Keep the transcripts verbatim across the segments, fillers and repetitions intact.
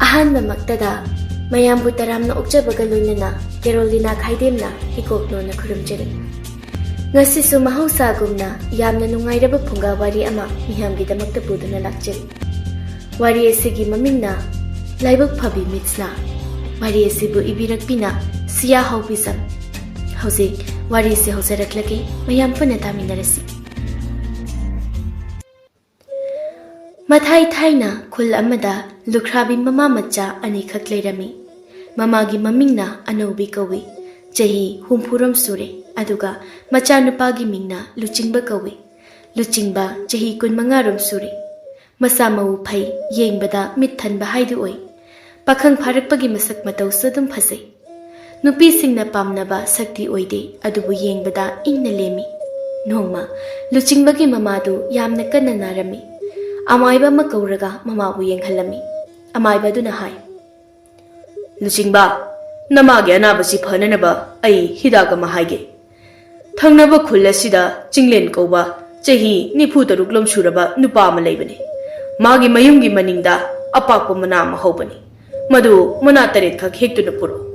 ꯑꯍꯥꯟꯕꯃꯛꯇꯗ ꯃꯌꯥꯝꯕꯨ ꯇꯔꯥꯝꯅ ꯑꯣꯛꯆꯕꯒ ꯂꯣꯏꯅꯅ ꯀꯦꯔꯣꯂꯤꯅꯥ ꯈꯥꯏꯗꯦꯝꯅ ꯍꯤꯒꯣꯛ ꯅꯣꯟꯅ ꯈꯨꯔꯨꯝꯖꯔꯤ꯫ ꯉꯁꯤꯁꯨ ꯃꯍꯧꯁꯥꯒꯨꯝꯅ ꯌꯥꯝꯅ ꯅꯨꯡꯉꯥꯏꯔꯕ ꯐꯨꯡꯒꯥ ꯋꯥꯔꯤ ꯑꯃ ꯃꯤꯌꯥꯝꯒꯤꯗꯃꯛꯇ ꯄꯨꯗꯨꯅ ꯂꯥꯛꯆꯔꯤ꯫ ꯋꯥꯔꯤ ꯑꯁꯤꯒꯤ ꯃꯃꯤꯡꯅ ꯂꯥꯏꯕꯛ ꯐꯕꯤ ꯃꯤꯠꯁꯅꯥ꯫ ꯋꯥꯔꯤ ꯑꯁꯤꯕꯨ ꯏꯕꯤꯔꯛꯄꯤꯅ ꯁꯤꯌꯥ ꯍꯥꯎꯕꯤꯖꯝ꯫ ꯍꯧꯖꯤꯛ ꯋꯥꯔꯤꯁꯤ ꯍꯧꯖꯔꯛꯂꯒꯦ, ꯃꯌꯥꯝ ꯄꯨꯟꯅ ꯇꯥꯃꯤꯟꯅꯔꯁꯤ꯫ ꯃꯊꯥꯏ ꯊꯥꯏꯅ ꯈꯨꯜ ꯑꯃꯗ ꯂꯨꯈ꯭ꯔꯥꯕꯤ ꯃꯃꯥ ꯃꯆꯥ ꯑꯅꯤꯈꯛ ꯂꯩꯔꯝꯃꯤ꯫ ꯃꯃꯥꯒꯤ ꯃꯃꯤꯡꯅ ꯑꯅꯧꯕꯤ ꯀꯧꯏ꯫ ꯆꯍꯤ ꯍꯨꯝꯐꯨꯔꯣꯝ ꯁꯨꯔꯦ, ꯑꯗꯨꯒ ꯃꯆꯥꯅꯨꯄꯥꯒꯤ ꯃꯤꯡꯅ ꯂꯨꯆꯤꯡꯕ ꯀꯧꯏ꯫ ꯂꯨꯆꯤꯡꯕ ꯆꯍꯤ ꯀꯨꯟꯃꯉꯥꯔꯣꯝ ꯁꯨꯔꯦ꯫ ꯃꯁꯥ ꯃꯎ ꯐꯩ, ꯌꯦꯡꯕꯗ ꯃꯤꯠ ꯊꯟꯕ ꯍꯥꯏꯗꯨ ꯑꯣꯏ꯫ ꯄꯥꯈꯪ ꯐꯥꯔꯛꯄꯒꯤ ꯃꯁꯛ ꯃꯇꯧꯁꯨ ꯑꯗꯨꯝ ꯐꯖꯩ꯫ ꯅꯨꯄꯤꯁꯤꯡꯅ ꯄꯥꯝꯅꯕ ꯁꯛꯇꯤ ꯑꯣꯏꯗꯦ, ꯑꯗꯨꯕꯨ ꯌꯦꯡꯕꯗ ꯏꯪꯅ ꯂꯦꯝꯃꯤ꯫ ꯅꯣꯡꯃ ꯂꯨꯆꯤꯡꯕꯒꯤ ꯃꯃꯥꯗꯨ ꯌꯥꯝꯅ ꯀꯟꯅ ꯅꯥꯔꯝꯃꯤ꯫ ꯑꯃꯥꯏꯕ ꯑꯃ ꯀꯧꯔꯒ ꯃꯃꯥꯕꯨ ꯌꯦꯡꯍꯜꯂꯝꯃꯤ꯫ ꯑꯃꯥꯏꯕ ꯑꯗꯨꯅ ꯍꯥꯏ, "ꯂꯨꯆꯤꯡꯕ, ꯅꯃꯥꯒꯤ ꯑꯅꯥꯕꯁꯤ ꯐꯅꯅꯕ ꯑꯩ ꯍꯤꯗꯥꯛ ꯑꯃ ꯍꯥꯏꯒꯦ꯫ ꯊꯪꯅꯕ ꯈꯨꯜ ꯑꯁꯤꯗ ꯆꯤꯡꯂꯦꯟ ꯀꯧꯕ ꯆꯍꯤ ꯅꯤꯐꯨ ꯇꯔꯨꯛ ꯂꯣꯝ ꯁꯨꯔꯕ ꯅꯨꯄꯥ ꯑꯃ ꯂꯩꯕꯅꯤ꯫ ꯃꯥꯒꯤ ꯃꯌꯨꯝꯒꯤ ꯃꯅꯤꯡꯗ ꯑꯄꯥꯛꯄ ꯃꯅꯥ ꯑꯃ ꯍꯧꯕꯅꯤ꯫ ꯃꯗꯨ ꯃꯅꯥ ꯇꯔꯦꯠꯈꯛ ꯍꯦꯛꯇꯨꯅ ꯄꯨꯔꯛꯎ꯫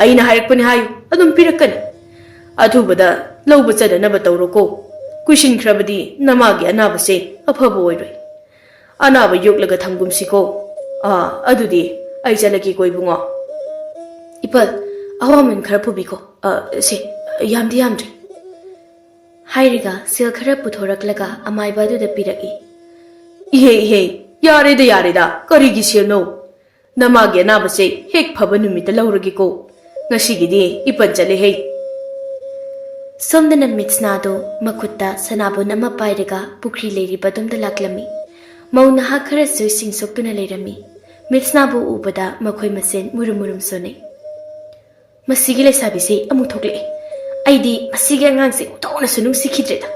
ꯑꯩꯅ ꯍꯥꯏꯔꯛꯄꯅꯤ ꯍꯥꯏꯌꯨ, ꯑꯗꯨꯝ ꯄꯤꯔꯛꯀꯅꯤ꯫ ꯑꯊꯨꯕꯗ ꯂꯧꯕ ꯆꯠꯅꯅꯕ ꯇꯧꯔꯣꯀꯣ꯫ ꯀꯨꯏꯁꯤꯟꯈ꯭ꯔꯕꯗꯤ ꯅꯃꯥꯒꯤ ꯑꯅꯥꯕꯁꯦ ꯑꯐꯕ ꯑꯣꯏꯔꯣꯏ꯫ ꯑꯅꯥꯕ ꯌꯣꯛꯂꯒ ꯊꯝꯒꯨꯝꯁꯤꯀꯣ꯫ ꯑꯥ, ꯑꯗꯨꯗꯤ ꯑꯩ ꯆꯠꯂꯒꯦꯀꯣ, ꯏꯕꯨꯡꯉꯣ꯫ ꯏꯄꯜ, ꯑꯋꯥꯃꯟ ꯈꯔ ꯄꯨꯕꯤꯈꯣ꯫ ꯑ, ꯁꯦ, ꯌꯥꯝꯗꯤ ꯌꯥꯝꯗ꯭ꯔꯦ꯫" ꯍꯥꯏꯔꯒ ꯁꯦꯜ ꯈꯔ ꯄꯨꯊꯣꯔꯛꯂꯒ ꯑꯃꯥꯏꯕ ꯑꯗꯨꯗ ꯄꯤꯔꯛꯏ꯫ "ꯏꯍꯦ, ꯏꯍꯦ, ꯌꯥꯔꯦꯗ, ꯌꯥꯔꯦꯗ, ꯀꯔꯤꯒꯤ ꯁꯦꯜꯅꯣ? ꯅꯃꯥꯒꯤ ꯑꯅꯥꯕꯁꯦ ꯍꯦꯛ ꯐꯕ ꯅꯨꯃꯤꯠꯇ ꯂꯧꯔꯒꯦꯀꯣ꯫ ꯉꯁꯤꯒꯤꯗꯤ ꯏꯄꯟ ꯆꯠꯂꯦꯍꯦ꯫" ꯁꯣꯝꯗꯅ ꯃꯤꯠꯁꯅꯥꯗꯣ ꯃꯈꯨꯠꯇ ꯁꯅꯥꯕꯨꯟ ꯑꯃ ꯄꯥꯏꯔꯒ ꯄꯨꯈ꯭ꯔꯤ ꯂꯩꯔꯤꯕ ꯑꯗꯣꯝꯗ ꯂꯥꯛꯂꯝꯃꯤ꯫ ꯃꯧ ꯅꯍꯥ ꯈꯔꯁꯨ ꯏꯁꯤꯡ ꯁꯣꯛꯇꯨꯅ ꯂꯩꯔꯝꯃꯤ꯫ ꯃꯤꯠꯁꯅꯥꯕꯨ ꯎꯕꯗ ꯃꯈꯣꯏ ꯃꯁꯦꯟ ꯃꯨꯔꯨꯝ ꯃꯨꯔꯨꯝ ꯁꯣꯟꯅꯩ꯫ "ꯃꯁꯤꯒꯤ ꯂꯩꯁꯥꯕꯤꯁꯤ ꯑꯃꯨꯛ ꯊꯣꯛꯂꯛꯑꯦ꯫ ꯑꯩꯗꯤ ꯃꯁꯤꯒꯤ ꯑꯉꯥꯡꯁꯤ ꯑꯣꯟꯊꯣꯛꯅꯁꯨ ꯅꯨꯡꯁꯤꯈꯤꯗ꯭ꯔꯦꯗ꯫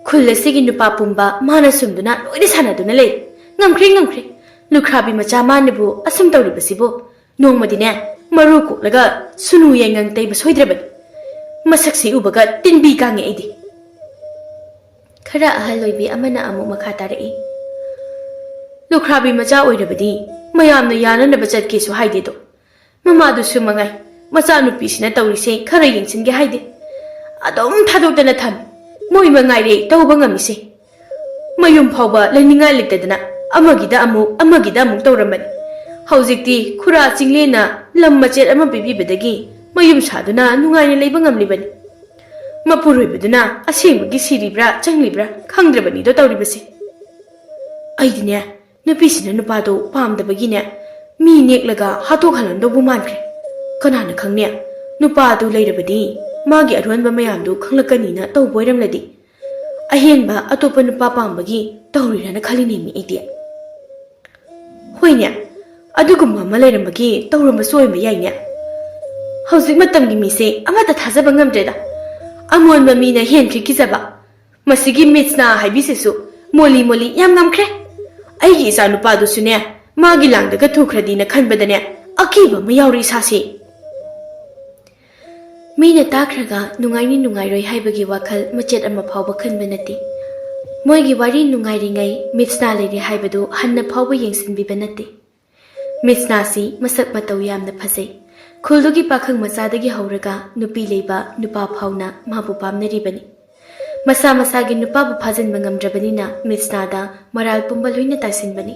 ꯈꯨꯜ ꯑꯁꯤꯒꯤ ꯅꯨꯄꯥ ꯄꯨꯝꯕ ꯃꯥꯅ ꯁꯨꯝꯗꯨꯅ ꯂꯣꯏꯅ ꯁꯥꯟꯅꯗꯨꯅ ꯂꯩ꯫ ꯉꯝꯈ꯭ꯔꯦ, ꯉꯝꯈ꯭ꯔꯦ꯫ ꯂꯨꯈ꯭ꯔꯥꯕꯤ ꯃꯆꯥ ꯃꯥꯅꯕꯨ ꯑꯁꯨꯝ ꯇꯧꯔꯤꯕꯁꯤꯕꯨ ꯅꯣꯡꯃꯗꯤꯅꯦ ꯃꯔꯨ ꯀꯣꯛꯂꯒ ꯁꯨꯅꯨ ꯌꯥꯏꯉꯪ ꯇꯩꯕ ꯁꯣꯏꯗ꯭ꯔꯕꯅꯤ꯫ ꯃꯁꯛꯁꯤ ꯎꯕꯒ ꯇꯤꯟꯕꯤ ꯀꯥꯡꯉꯦ ꯑꯩꯗꯤ꯫" ꯈꯔ ꯑꯍꯜ ꯑꯣꯏꯕꯤ ꯑꯃꯅ ꯑꯃꯨꯛ ꯃꯈꯥ ꯇꯥꯔꯛꯏ꯫ "ꯂꯨꯈ꯭ꯔꯥꯕꯤ ꯃꯆꯥ ꯑꯣꯏꯔꯕꯗꯤ ꯃꯌꯥꯝꯅ ꯌꯥꯅꯅꯕ ꯆꯠꯀꯦꯁꯨ ꯍꯥꯏꯗꯦꯗꯣ꯫ ꯃꯃꯥꯗꯨꯁꯨ ꯃꯉꯥꯏ, ꯃꯆꯥꯅꯨꯄꯤꯁꯤꯅ ꯇꯧꯔꯤꯁꯦ ꯈꯔ ꯌꯦꯡꯁꯤꯟꯒꯦ ꯍꯥꯏꯗꯦ꯫ ꯑꯗꯨꯝ ꯊꯥꯗꯣꯛꯇꯅ ꯊꯝꯃꯤ꯫ ꯃꯣꯏ ꯃꯉꯥꯏꯔꯦ ꯇꯧꯕ ꯉꯝꯃꯤꯁꯦ꯫ ꯃꯌꯨꯝ ꯐꯥꯎꯕ ꯂꯩꯅꯤꯡꯉꯥꯏ ꯂꯩꯇꯗꯅ ꯑꯃꯒꯤꯗ ꯑꯃꯨꯛ, ꯑꯃꯒꯤꯗ ꯑꯃꯨꯛ ꯇꯧꯔꯝꯕꯅꯤ꯫ ꯍꯧꯖꯤꯛꯇꯤ ꯈꯨꯔꯥ ꯆꯤꯡꯂꯦꯟꯅ ꯂꯝ ꯃꯆꯦꯠ ꯑꯃ ꯄꯤꯕꯤꯕꯗꯒꯤ ꯃꯌꯨꯝ ꯁꯥꯗꯨꯅ ꯅꯨꯡꯉꯥꯏꯅ ꯂꯩꯕ ꯉꯝꯂꯤꯕꯅꯤ꯫ ꯃꯄꯨꯔꯣꯏꯕꯗꯨꯅ ꯑꯁꯦꯡꯕꯒꯤ ꯁꯤꯔꯤꯕ꯭ꯔꯥ ꯆꯪꯂꯤꯕ꯭ꯔꯥ ꯈꯪꯗ꯭ꯔꯕꯅꯤꯗꯣ ꯇꯧꯔꯤꯕꯁꯦ꯫ ꯑꯩꯗꯤꯅꯦ, ꯅꯨꯄꯤꯁꯤꯅ ꯅꯨꯄꯥꯗꯣ ꯄꯥꯝꯗꯕꯒꯤꯅꯦ, ꯃꯤ ꯅꯦꯛꯂꯒ ꯍꯥꯠꯇꯣꯛꯍꯜꯂꯝꯗꯧꯕ ꯃꯥꯟꯈ꯭ꯔꯦ꯫ ꯀꯅꯥꯅ ꯈꯪꯅꯤ, ꯅꯨꯄꯥ ꯑꯗꯨ ꯂꯩꯔꯕꯗꯤ ꯃꯥꯒꯤ ꯑꯔꯣꯟꯕ ꯃꯌꯥꯝꯗꯨ ꯈꯪꯂꯛꯀꯅꯤꯅ ꯇꯧꯕ ꯑꯣꯏꯔꯝꯂꯗꯤ꯫ ꯑꯍꯦꯟꯕ ꯑꯇꯣꯞꯄ ꯅꯨꯄꯥ ꯄꯥꯝꯕꯒꯤ ꯇꯧꯔꯤꯔꯅ ꯈꯜꯂꯤꯅꯦꯃꯤ ꯑꯩꯗꯤ꯫ ꯍꯣꯏꯅꯦ, ꯑꯗꯨꯒꯨꯝꯕ ꯑꯃ ꯂꯩꯔꯝꯕꯒꯤ ꯇꯧꯔꯝꯕꯁꯨ ꯑꯣꯏꯕ ꯌꯥꯏꯅꯦ꯫ ꯍꯧꯖꯤꯛ ꯃꯇꯝꯒꯤ ꯃꯤꯁꯦ ꯑꯃꯠꯇ ꯊꯥꯖꯕ ꯉꯝꯗ꯭ꯔꯦꯗ꯫ ꯑꯃꯣꯟꯕ ꯃꯤꯅ ꯍꯦꯟꯈ꯭ꯔꯦ ꯀꯤꯖꯕ꯫ ꯃꯁꯤꯒꯤ ꯃꯤꯠꯁꯅꯥ ꯍꯥꯏꯕꯤꯁꯤꯁꯨ ꯃꯣꯂꯤ ꯃꯣꯂꯤ ꯌꯥꯝ ꯉꯝꯈ꯭ꯔꯦ꯫ ꯑꯩꯒꯤ ꯏꯆꯥ ꯅꯨꯄꯥꯗꯨꯁꯨꯅꯦ, ꯃꯥꯒꯤ ꯂꯥꯡꯗꯒ ꯊꯨꯈ꯭ꯔꯗꯤꯅ ꯈꯟꯕꯗꯅꯦ, ꯑꯀꯤꯕ ꯑꯃ ꯌꯥꯎꯔꯦ ꯏꯁꯥꯁꯦ꯫ ꯃꯤꯅ ꯇꯥꯈ꯭ꯔꯒ ꯅꯨꯡꯉꯥꯏꯅꯤ ꯅꯨꯡꯉꯥꯏꯔꯣꯏ ꯍꯥꯏꯕꯒꯤ ꯋꯥꯈꯜ ꯃꯆꯦꯠ ꯑꯃ ꯐꯥꯎꯕ ꯈꯟꯕ ꯅꯠꯇꯦ꯫ ꯃꯣꯏꯒꯤ ꯋꯥꯔꯤ ꯅꯨꯡꯉꯥꯏꯔꯤꯉꯩ ꯃꯤꯠꯁꯅꯥ ꯂꯩꯔꯦ ꯍꯥꯏꯕꯗꯨ ꯍꯟꯅ ꯐꯥꯎꯕ ꯌꯦꯡꯁꯤꯟꯕꯤꯕ ꯅꯠꯇꯦ꯫ ꯃꯤꯠꯁꯅꯥꯁꯤ ꯃꯁꯛ ꯃꯇꯧ ꯌꯥꯝꯅ ꯐꯖꯩ꯫ ꯈꯨꯜꯗꯨꯒꯤ ꯄꯥꯈꯪ ꯃꯆꯥꯗꯒꯤ ꯍꯧꯔꯒ ꯅꯨꯄꯤ ꯂꯩꯕ ꯅꯨꯄꯥ ꯐꯥꯎꯅ ꯃꯥꯕꯨ ꯄꯥꯝꯅꯔꯤꯕꯅꯤ꯫ ꯃꯁꯥ ꯃꯁꯥꯒꯤ ꯅꯨꯄꯥꯕꯨ ꯐꯥꯖꯤꯟꯕ ꯉꯝꯗ꯭ꯔꯕꯅꯤꯅ ꯃꯤꯠꯁꯅꯥꯗ ꯃꯔꯥꯜ ꯄꯨꯝꯕ ꯂꯣꯏꯅ ꯇꯥꯏꯁꯤꯟꯕꯅꯤ꯫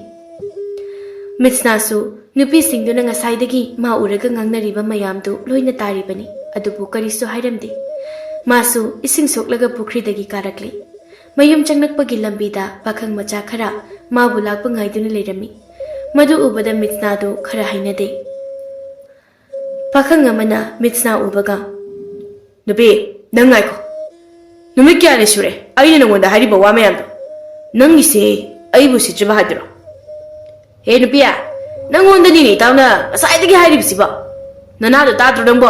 ꯃꯤꯠꯁꯅꯥꯁꯨ ꯅꯨꯄꯤꯁꯤꯡꯗꯨꯅ ꯉꯁꯥꯏꯗꯒꯤ ꯃꯥ ꯎꯔꯒ ꯉꯥꯡꯅꯔꯤꯕ ꯃꯌꯥꯝꯗꯨ ꯂꯣꯏꯅ ꯇꯥꯔꯤꯕꯅꯤ, ꯑꯗꯨꯕꯨ ꯀꯔꯤꯁꯨ ꯍꯥꯏꯔꯝꯗꯦ꯫ ꯃꯥꯁꯨ ꯏꯁꯤꯡ ꯁꯣꯛꯂꯒ ꯄꯨꯈ꯭ꯔꯤꯗꯒꯤ ꯀꯥꯔꯛꯂꯤ꯫ ꯃꯌꯨꯝ ꯆꯪꯂꯛꯄꯒꯤ ꯂꯝꯕꯤꯗ ꯄꯥꯈꯪ ꯃꯆꯥ ꯈꯔ ꯃꯥꯕꯨ ꯂꯥꯛꯄ ꯉꯥꯏꯗꯨꯅ ꯂꯩꯔꯝꯃꯤ꯫ ꯃꯗꯨ ꯎꯕꯗ ꯃꯤꯠꯁꯅꯥꯗꯨ ꯈꯔ ꯍꯩꯅꯗꯦ꯫ ꯄꯥꯈꯪ ꯑꯃꯅ ꯃꯤꯠꯁꯅꯥ ꯎꯕꯒ, "ꯅꯨꯄꯤ, ꯅꯪ ꯉꯥꯏꯈꯣ꯫ ꯅꯨꯃꯤꯠ ꯀꯌꯥꯅꯤ ꯁꯨꯔꯦ ꯑꯩꯅ ꯅꯉꯣꯟꯗ ꯍꯥꯏꯔꯤꯕ ꯋꯥ ꯃꯌꯥꯝꯗꯣ? ꯅꯪꯒꯤꯁꯦ ꯑꯩꯕꯨ ꯁꯤꯠꯇ꯭ꯔꯤꯕ ꯍꯥꯏꯗꯨꯔꯣ? ꯍꯦ ꯅꯨꯄꯤ, ꯅꯪꯉꯣꯟꯗꯅꯤꯅꯦ ꯏꯇꯥꯎꯅ ꯉꯁꯥꯏꯗꯒꯤ ꯍꯥꯏꯔꯤꯕꯁꯤꯕꯣ꯫ ꯅꯅꯥꯗꯣ ꯇꯥꯗ꯭ꯔꯣ ꯅꯪꯕꯣ?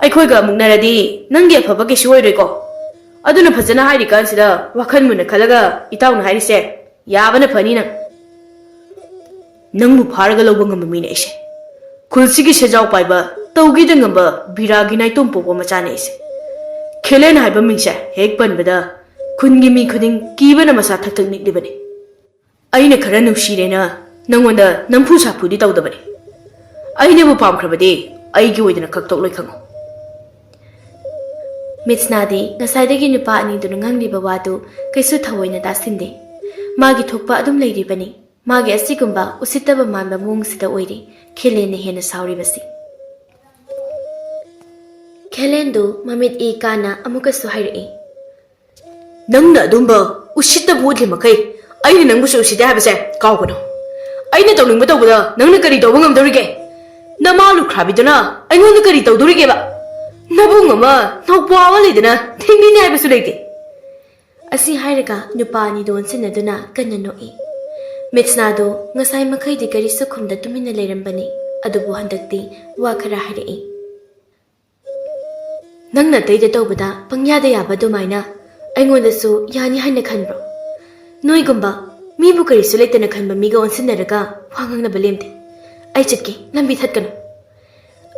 ꯑꯩꯈꯣꯏꯒ ꯃꯨꯛꯅꯔꯗꯤ ꯅꯪꯒꯤ ꯑꯐꯕ ꯀꯩꯁꯨ ꯑꯣꯏꯔꯣꯏꯀꯣ꯫ ꯑꯗꯨꯅ ꯐꯖꯅ ꯍꯥꯏꯔꯤꯀꯥꯟꯁꯤꯗ ꯋꯥꯈꯜ ꯃꯨꯟꯅ ꯈꯜꯂꯒ ꯏꯇꯥꯎꯅ ꯍꯥꯏꯔꯤꯁꯦ ꯌꯥꯕꯅ ꯐꯅꯤ ꯅꯪ꯫ ꯅꯪꯕꯨ ꯐꯥꯔꯒ ꯂꯧꯕ ꯉꯝꯕ ꯃꯤꯅꯦ ꯑꯩꯁꯦ꯫ ꯈꯨꯜꯁꯤꯒꯤ ꯁꯦꯖꯥꯎ ꯄꯥꯏꯕ, ꯇꯧꯒꯦꯗ ꯉꯝꯕ ꯕꯤꯔꯥꯒꯤ ꯅꯥꯏꯇꯣꯝ ꯄꯣꯛꯄ ꯃꯆꯥꯅꯦ ꯑꯩꯁꯦ꯫ ꯈꯦꯂꯦꯟ ꯍꯥꯏꯕ ꯃꯤꯡꯁꯦ ꯍꯦꯛ ꯄꯟꯕꯗ ꯈꯨꯟꯒꯤ ꯃꯤ ꯈꯨꯗꯤꯡ ꯀꯤꯕꯅ ꯃꯁꯥ ꯊꯛ ꯊꯛ ꯅꯤꯛꯂꯤꯕꯅꯤ꯫ ꯑꯩꯅ ꯈꯔ ꯅꯨꯡꯁꯤꯔꯦꯅ ꯅꯪꯉꯣꯟꯗ ꯅꯝꯐꯨ ꯁꯥꯐꯨꯗꯤ ꯇꯧꯗꯕꯅꯤ꯫ ꯑꯩꯅꯕꯨ ꯄꯥꯝꯈ꯭ꯔꯕꯗꯤ ꯑꯩꯒꯤ ꯑꯣꯏꯗꯅ ꯀꯛꯇꯣꯛꯂꯣꯏ, ꯈꯪꯉꯨ꯫ ꯃꯤꯠꯁꯅꯥꯗꯤ ꯉꯁꯥꯏꯗꯒꯤ ꯅꯨꯄꯥ ꯑꯅꯤꯗꯨꯅ ꯉꯥꯡꯂꯤꯕ ꯋꯥꯗꯨ ꯀꯩꯁꯨ ꯊꯑꯣꯏꯅ ꯇꯥꯁꯤꯟꯗꯦ꯫ ꯃꯥꯒꯤ ꯊꯣꯛꯄ ꯑꯗꯨꯝ ꯂꯩꯔꯤꯕꯅꯤ꯫ ꯃꯥꯒꯤ ꯑꯁꯤꯒꯨꯝꯕ ꯎꯁꯤꯠꯇꯕ ꯃꯥꯟꯕ ꯃꯑꯣꯡꯁꯤꯗ ꯑꯣꯏꯔꯦ ꯈꯦꯂꯦꯟꯅ ꯍꯦꯟꯅ ꯁꯥꯎꯔꯤꯕꯁꯤ꯫ ꯈꯦꯂꯦꯟꯗꯨ ꯃꯃꯤꯠ ꯏ ꯀꯥꯅ ꯑꯃꯨꯛꯀꯁꯨ ꯍꯥꯏꯔꯛꯏ꯫ ꯅꯪꯅ ꯑꯗꯨꯝꯕ ꯎꯁꯤꯠꯇꯕ ꯎꯠꯂꯤ ꯃꯈꯩ ꯑꯩꯅ ꯅꯪꯕꯨꯁꯨ ꯎꯁꯤꯠꯇꯦ ꯍꯥꯏꯕꯁꯦ ꯀꯥꯎꯒꯅꯨ꯫ ꯑꯩꯅ ꯇꯧꯅꯤꯡꯕ ꯇꯧꯕꯗ ꯅꯪꯅ ꯀꯔꯤ ꯇꯧꯕ ꯉꯝꯗꯧꯔꯤꯒꯦ? ꯅꯃꯥ ꯂꯨꯈ꯭ꯔꯥꯕꯤꯗꯨꯅ ꯑꯩꯉꯣꯟꯗ ꯀꯔꯤ ꯇꯧꯗꯧꯔꯤꯒꯦꯕ? ꯅꯕꯨꯡ ꯑꯃ ꯅꯧꯄ꯭ꯋꯥ ꯑꯃ ꯂꯩꯗꯅ ꯊꯤꯡꯕꯤꯅꯤ ꯍꯥꯏꯕꯁꯨ ꯂꯩꯇꯦ꯫ ꯑꯁꯤ ꯍꯥꯏꯔꯒ ꯅꯨꯄꯥ ꯑꯅꯤꯗꯨ ꯑꯣꯟꯁꯤꯟꯅꯗꯨꯅ ꯀꯟꯅ ꯅꯣꯛꯏ꯫ ꯃꯤꯠꯁꯅꯥꯗꯨ ꯉꯁꯥꯏ ꯃꯈꯩꯗꯤ ꯀꯔꯤꯁꯨ ꯈꯨꯝꯗ ꯇꯨꯃꯤꯟꯅ ꯂꯩꯔꯝꯕꯅꯤ, ꯑꯗꯨꯕꯨ ꯍꯟꯗꯛꯇꯤ ꯋꯥ ꯈꯔ ꯍꯥꯏꯔꯛꯏ꯫ ꯅꯪꯅ ꯑꯇꯩꯗ ꯇꯧꯕꯗ ꯄꯪꯌꯥꯗ ꯌꯥꯕ ꯑꯗꯨꯃꯥꯏꯅ ꯑꯩꯉꯣꯟꯗꯁꯨ ꯌꯥꯅꯤ ꯍꯥꯏꯅ ꯈꯟꯕ꯭ꯔꯣ? ꯅꯣꯏꯒꯨꯝꯕ ꯃꯤꯕꯨ ꯀꯔꯤꯁꯨ ꯂꯩꯇꯅ ꯈꯟꯕ ꯃꯤꯒ ꯑꯣꯟꯁꯤꯟꯅꯔꯒ ꯋꯥ ꯉꯥꯡꯅꯕ ꯂꯦꯝꯗꯦ꯫ ꯑꯩ ꯆꯠꯀꯦ, ꯂꯝꯕꯤ ꯊꯠꯀꯅꯨ꯫